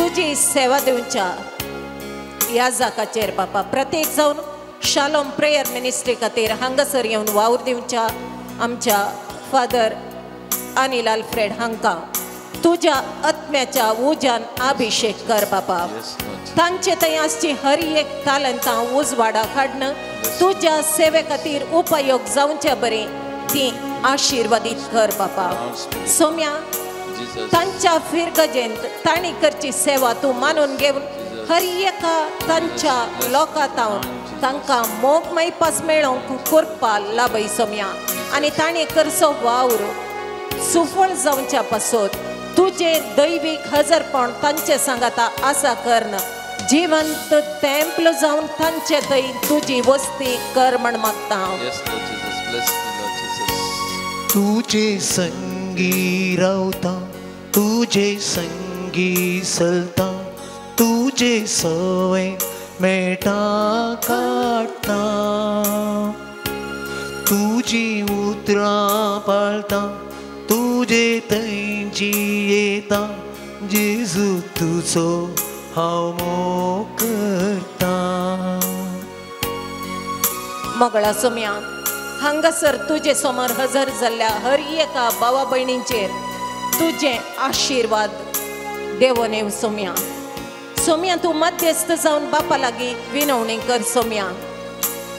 तुजी सेवा दिवच्या ह्या जाकाचेर बापा प्रत्येक जावन शालोम प्रेयर मिनिस्ट्री खातीर हांगासर येवन वावर दिवच्या आमच्या फादर अनिल अल्फ्रेड हांकां तुज्या आत्म्याच्या उज्यान अभिषेक कर बापा. तांचे थंय आसची हर एक तालंतां उजवाडा काडन तुज्या सेवे खातीर उपयोग जावचे बरी ती आशिर्वादीत कर बापा. सोम्या तांच्या फिरगजेंत तांणी करची सेवा तूं मानून घेवन हर एका तांच्या लोकां तांकां मोग मैपास मेळोवंक कृपा लाभय सोम्या आनी तांणी करचो वावर सुफळ जावच्या पासत तुजें दैवीक हजरपण तांचे सांगाता आसा कर्ण जिवंत तेंपल जावन तांचे थंय तुजी वस्ती कर म्हण मागता हांव. तुजे संगी रावता तुजे संगी चलता तुजे सवे मेटा काडटा तुजी उतरां पाळटा तुजे थंयची येता जेजू तुजो हांव मोग करता. मगळा सोम्या हांगासर तुजे समोर हजर जाल्ल्या हर एका भावा भयणींचेर तुजे आशिर्वाद देवोन येव सोम्या. सोम्या तूं मध्यस्थ जावन बापा लागीं विनवणी कर सोम्या.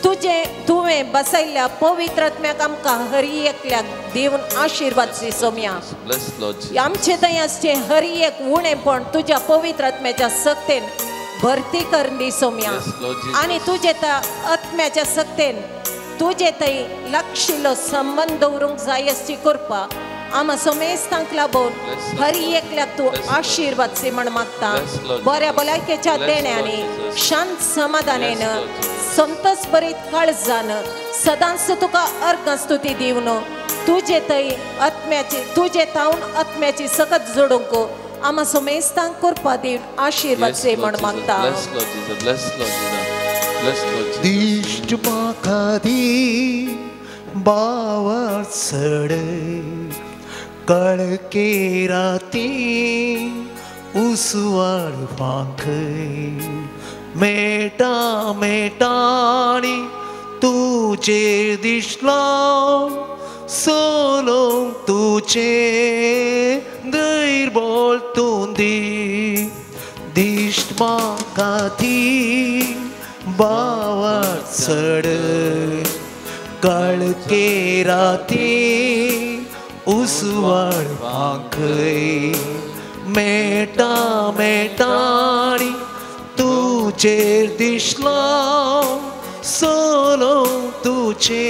तुजे तुवें बसयल्ल्या पवित्र आत्म्याक आमकां हर एकल्याक दिवन आशिर्वाद दी सोम्या. आमचे थंय आसचें हर एक उणेपण तुज्या पवित्र आत्म्याच्या सक्तेन भरती करून दी सोम्या आनी तुजे त्या आत्म्याच्या सक्तेन तुजे थंय लागशिल्लो संबंद दवरूंक जाय आसची कृपा आमा सोमेस्तांक लाबोवन हर एकल्याक तूं आशिर्वाद दी म्हण मागता. बऱ्या भलायकेच्या देण्यांनी शांत समाधानेन संतोष बरीत काळजान सदांच तुका अर्घ स्तुती दिवन तुजे थंय आत्म्याची तुजे तावन आत्म्याची सकत जोडूंक आमा सोमेस्तांक कृपा दिवन आशिर्वाद दी म्हण मागता. दिश्ट म्हाका दी बावर चड कळके राती उसवाड फांखय मेटा मेटाणी तुजेर दिसलो सोलोंक तुजे दैर बोल तूं दी दिश्ट म्हाका दी बावर चड कळके राती उसवाड फांखय मेटा मेटाणी तुजेर दिसलो सोलो तुजे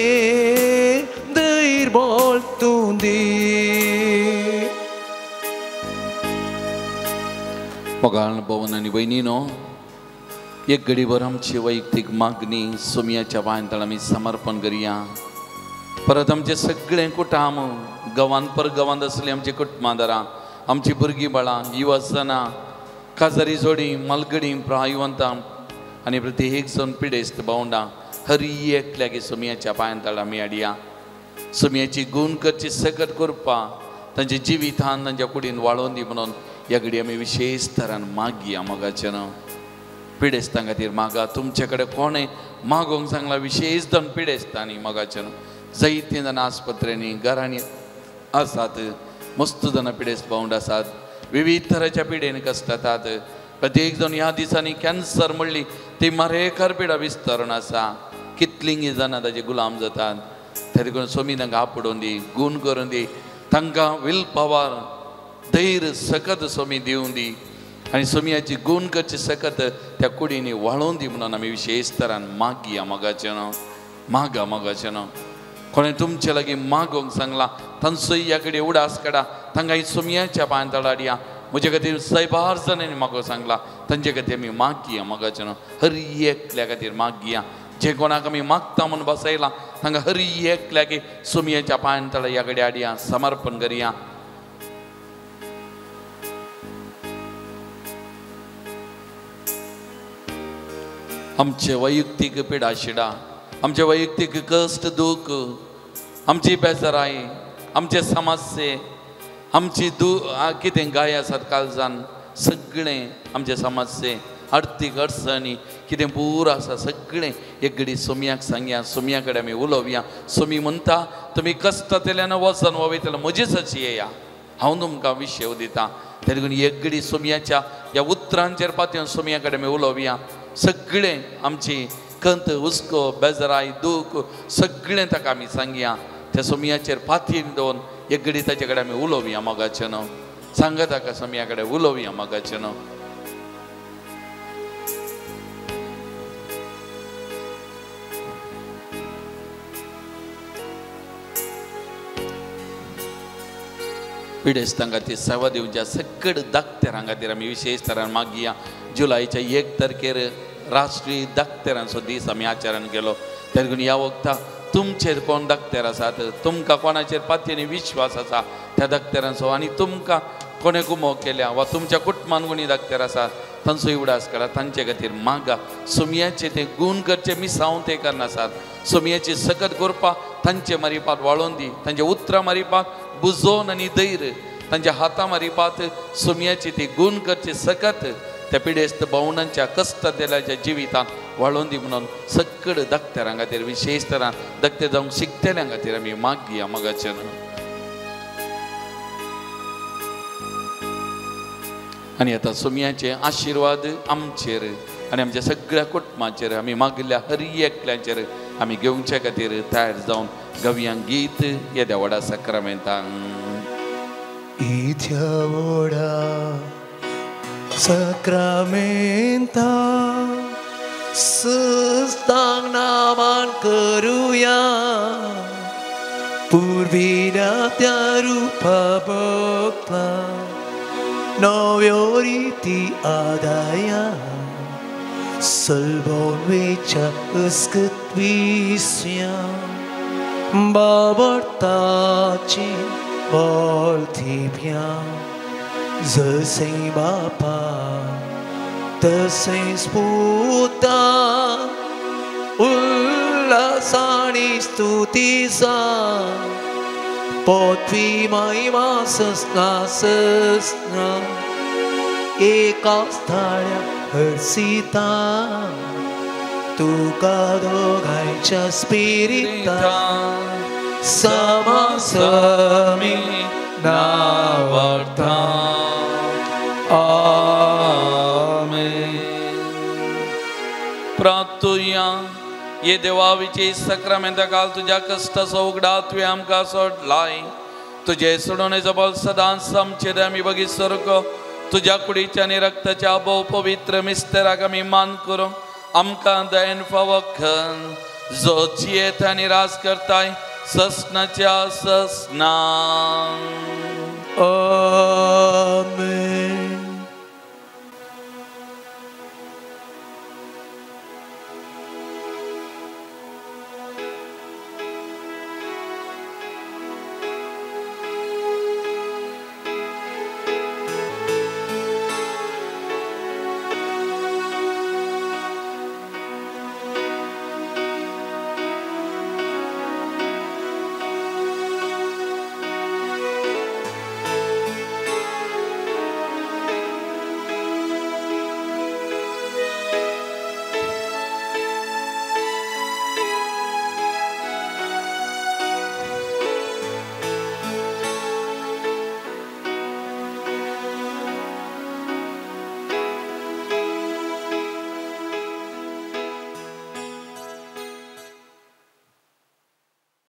दैर बोल तूं दी. मोगाळ भवन आनी भयणीनो एक घडीभर आमची वैयक्तीक मागणी सोमयाच्या पांयांतळ आमी समर्पण करया. परत आमचें सगळें कुटुंब गांवांत पर गांवांत आसलीं आमची कुटुंबादारां आमची भुरगीं बाळां युवासनां काजारी जोडी मालगडी प्रायवंतां आनी प्रत्येक जावन पिडेस्त भावंडां हर एकल्याक सोमयाच्या पांयांतळ आमी हाडया. सोमयाची गूण करची सकत कृपा तांच्या जिवितान तांच्या कुडीन वाळोवन दी म्हणून ह्या घडी आमी विशेश तरान मागया. मोगाचें न्हू पिडेस्तां खातीर मागा. तुमचे कडेन कोणें मागोवंक सांगलां विशेश जावन पिडेस्तांनी मोगाचें न्हू जायतीं जाणां आस्पत्र्यांनी घरांनी आसात मस्त जाणां पिडेस्त भावंड आसात विविध तराच्या पिडेन कश्टतात. प्रत्येक जाण ह्या दिसांनी कॅन्सर म्हणली ती मारेकार पिडा विस्तारून आसा. कितलींगी जाणां ताजे गुलाम जातात. तरी करून सोमी तांकां आपोडून दी गूण करून दी तांकां will power धैर्य सकत सोमी दिवन दी आनी सोमयाची गूण करची सकत त्या कुडींनी वाळोवन दी म्हणून आमी विशेश तरान मागया. मोगाचें न्हू मागा मोगाचें न्हू कोणें तुमचे लागीं मागोवंक सांगलां तांचो ह्या कडेन उडास काडा तांकां सोमयाच्या पांयांतळ हाडया. म्हजे खातीर सायबार जाणांनी मागोवंक सांगलां तांचे खातीर आमी मागया. मोगाचें न्हू हर एकल्या खातीर मागया. जे कोणाक आमी मागता म्हूण बसयलां तांकां हर एकल्याक सोमयाच्या पांयांतळ ह्या कडेन हाडया समर्पण करया. आमचे वैयक्तीक पिडाशिडा आमचे वैयक्तीक कश्ट दूख आमची बेजाराय आमचे समस्ये आमची कितें गाय आसात काळजान सगळें आमच्या समाजचे आर्थीक अडचणी कितें पूर आसा सगळें एक घडी सोमयाक सांगया, सोमया कडेन आमी उलोवया. सोमी म्हणटा तुमी कश्टांतल्यान वचन वयतले म्हजेच अशी येया, हांव तुमकां विशय दिता. तरी एक घडी सोमयाच्या ह्या उतरांचेर पातयेवन सोमया कडेन आमी उलोवया. सगळें आमची कंत हुस्को बेजराय दूख सगळें ताका आमी सांगया. त्या सोमयाचेर पातयेन दवरून एक घडी ताचे कडेन आमी उलोवया. मोगाचें न्हू सांगा ताका सोमया कडेन उलोवया मोगाचें न्हू. पिडेस्तां खातीर सेवा दिवच्या सगळे दाक्तेरां खातीर आमी विशेश तरान मागया. जुलयच्या 1 तारखेर राष्ट्रीय दाक्तेरांचो दीस आमी आचरण केलो. देखून ह्या वखता तुमचेर कोण दाक्तेर आसात, तुमकां कोणाचेर पातयेनी विश्वास आसा त्या दाक्तेरांचो आनी तुमकां कोणें गुमो केल्या वा तुमच्या कुटुंबान कोणी दाक्तेर आसात तांचो उडास करा, तांचे खातीर मागा. सोमयाचे ते गूण करचे मिसांव ते करनासात. सोमयाची सकत करपा तांचे मारिपात वाळोवन दी, तांचे उतरां मारिपात बुजोवन आनी धैर्य, तांच्या हाता मारिपात सोमयाची ती गूण करचे सकत त्या पिडेस्त भावनांच्या कश्टांतल्याच्या जिवितांत वाळोवन दी म्हणून सगळे दाक्तेरां खातीर विशेश तरान दाक्तेर जावंक शिकतल्यां खातीर आमी मागया मोगाचें. आनी आतां सोमयाचे आशिर्वाद आमचेर आनी आमच्या सगळ्या कुटुंबाचेर आमी मागिल्ल्या हर एकल्याचेर आमी घेवचे खातीर तयार जावन गवया गीत येद्या व्हडा साक्रामेंतांक. इथ्या व्हडा साक्रामेंता सुस्तांक नामान करुया, पुर्विल्या त्या रुपा बघला नव्यो रिती आदाया, सलबोन वेच्या अस्कत विसया, बाबडताची बोलथिप्या, जसै बापा तसै स्पुता, उल्लासाणी स्तुतीसा, पोथवी महिमा ससना ससना, एका स्थाळ्या हर्षिता, तुका दोघांच्या स्पिरिता, समासमी नावर्ता. आमेन. प्रार्थुया. ये देवाविची साक्रामेंता काल तुज्या कश्टाचो उगडा तुवें आमकां सोडलाय. तुजे सोडोवणेचो बल सदांच आमचेर आमी बगीत सारको तुज्या कुडीच्या आनी रक्ताच्या भोव पवित्र मिस्तेराक आमी मान करूंक आमकां दयेन फावो कर, जो जियेत आनी राज करताय ससनाच्या ससना. आमेन.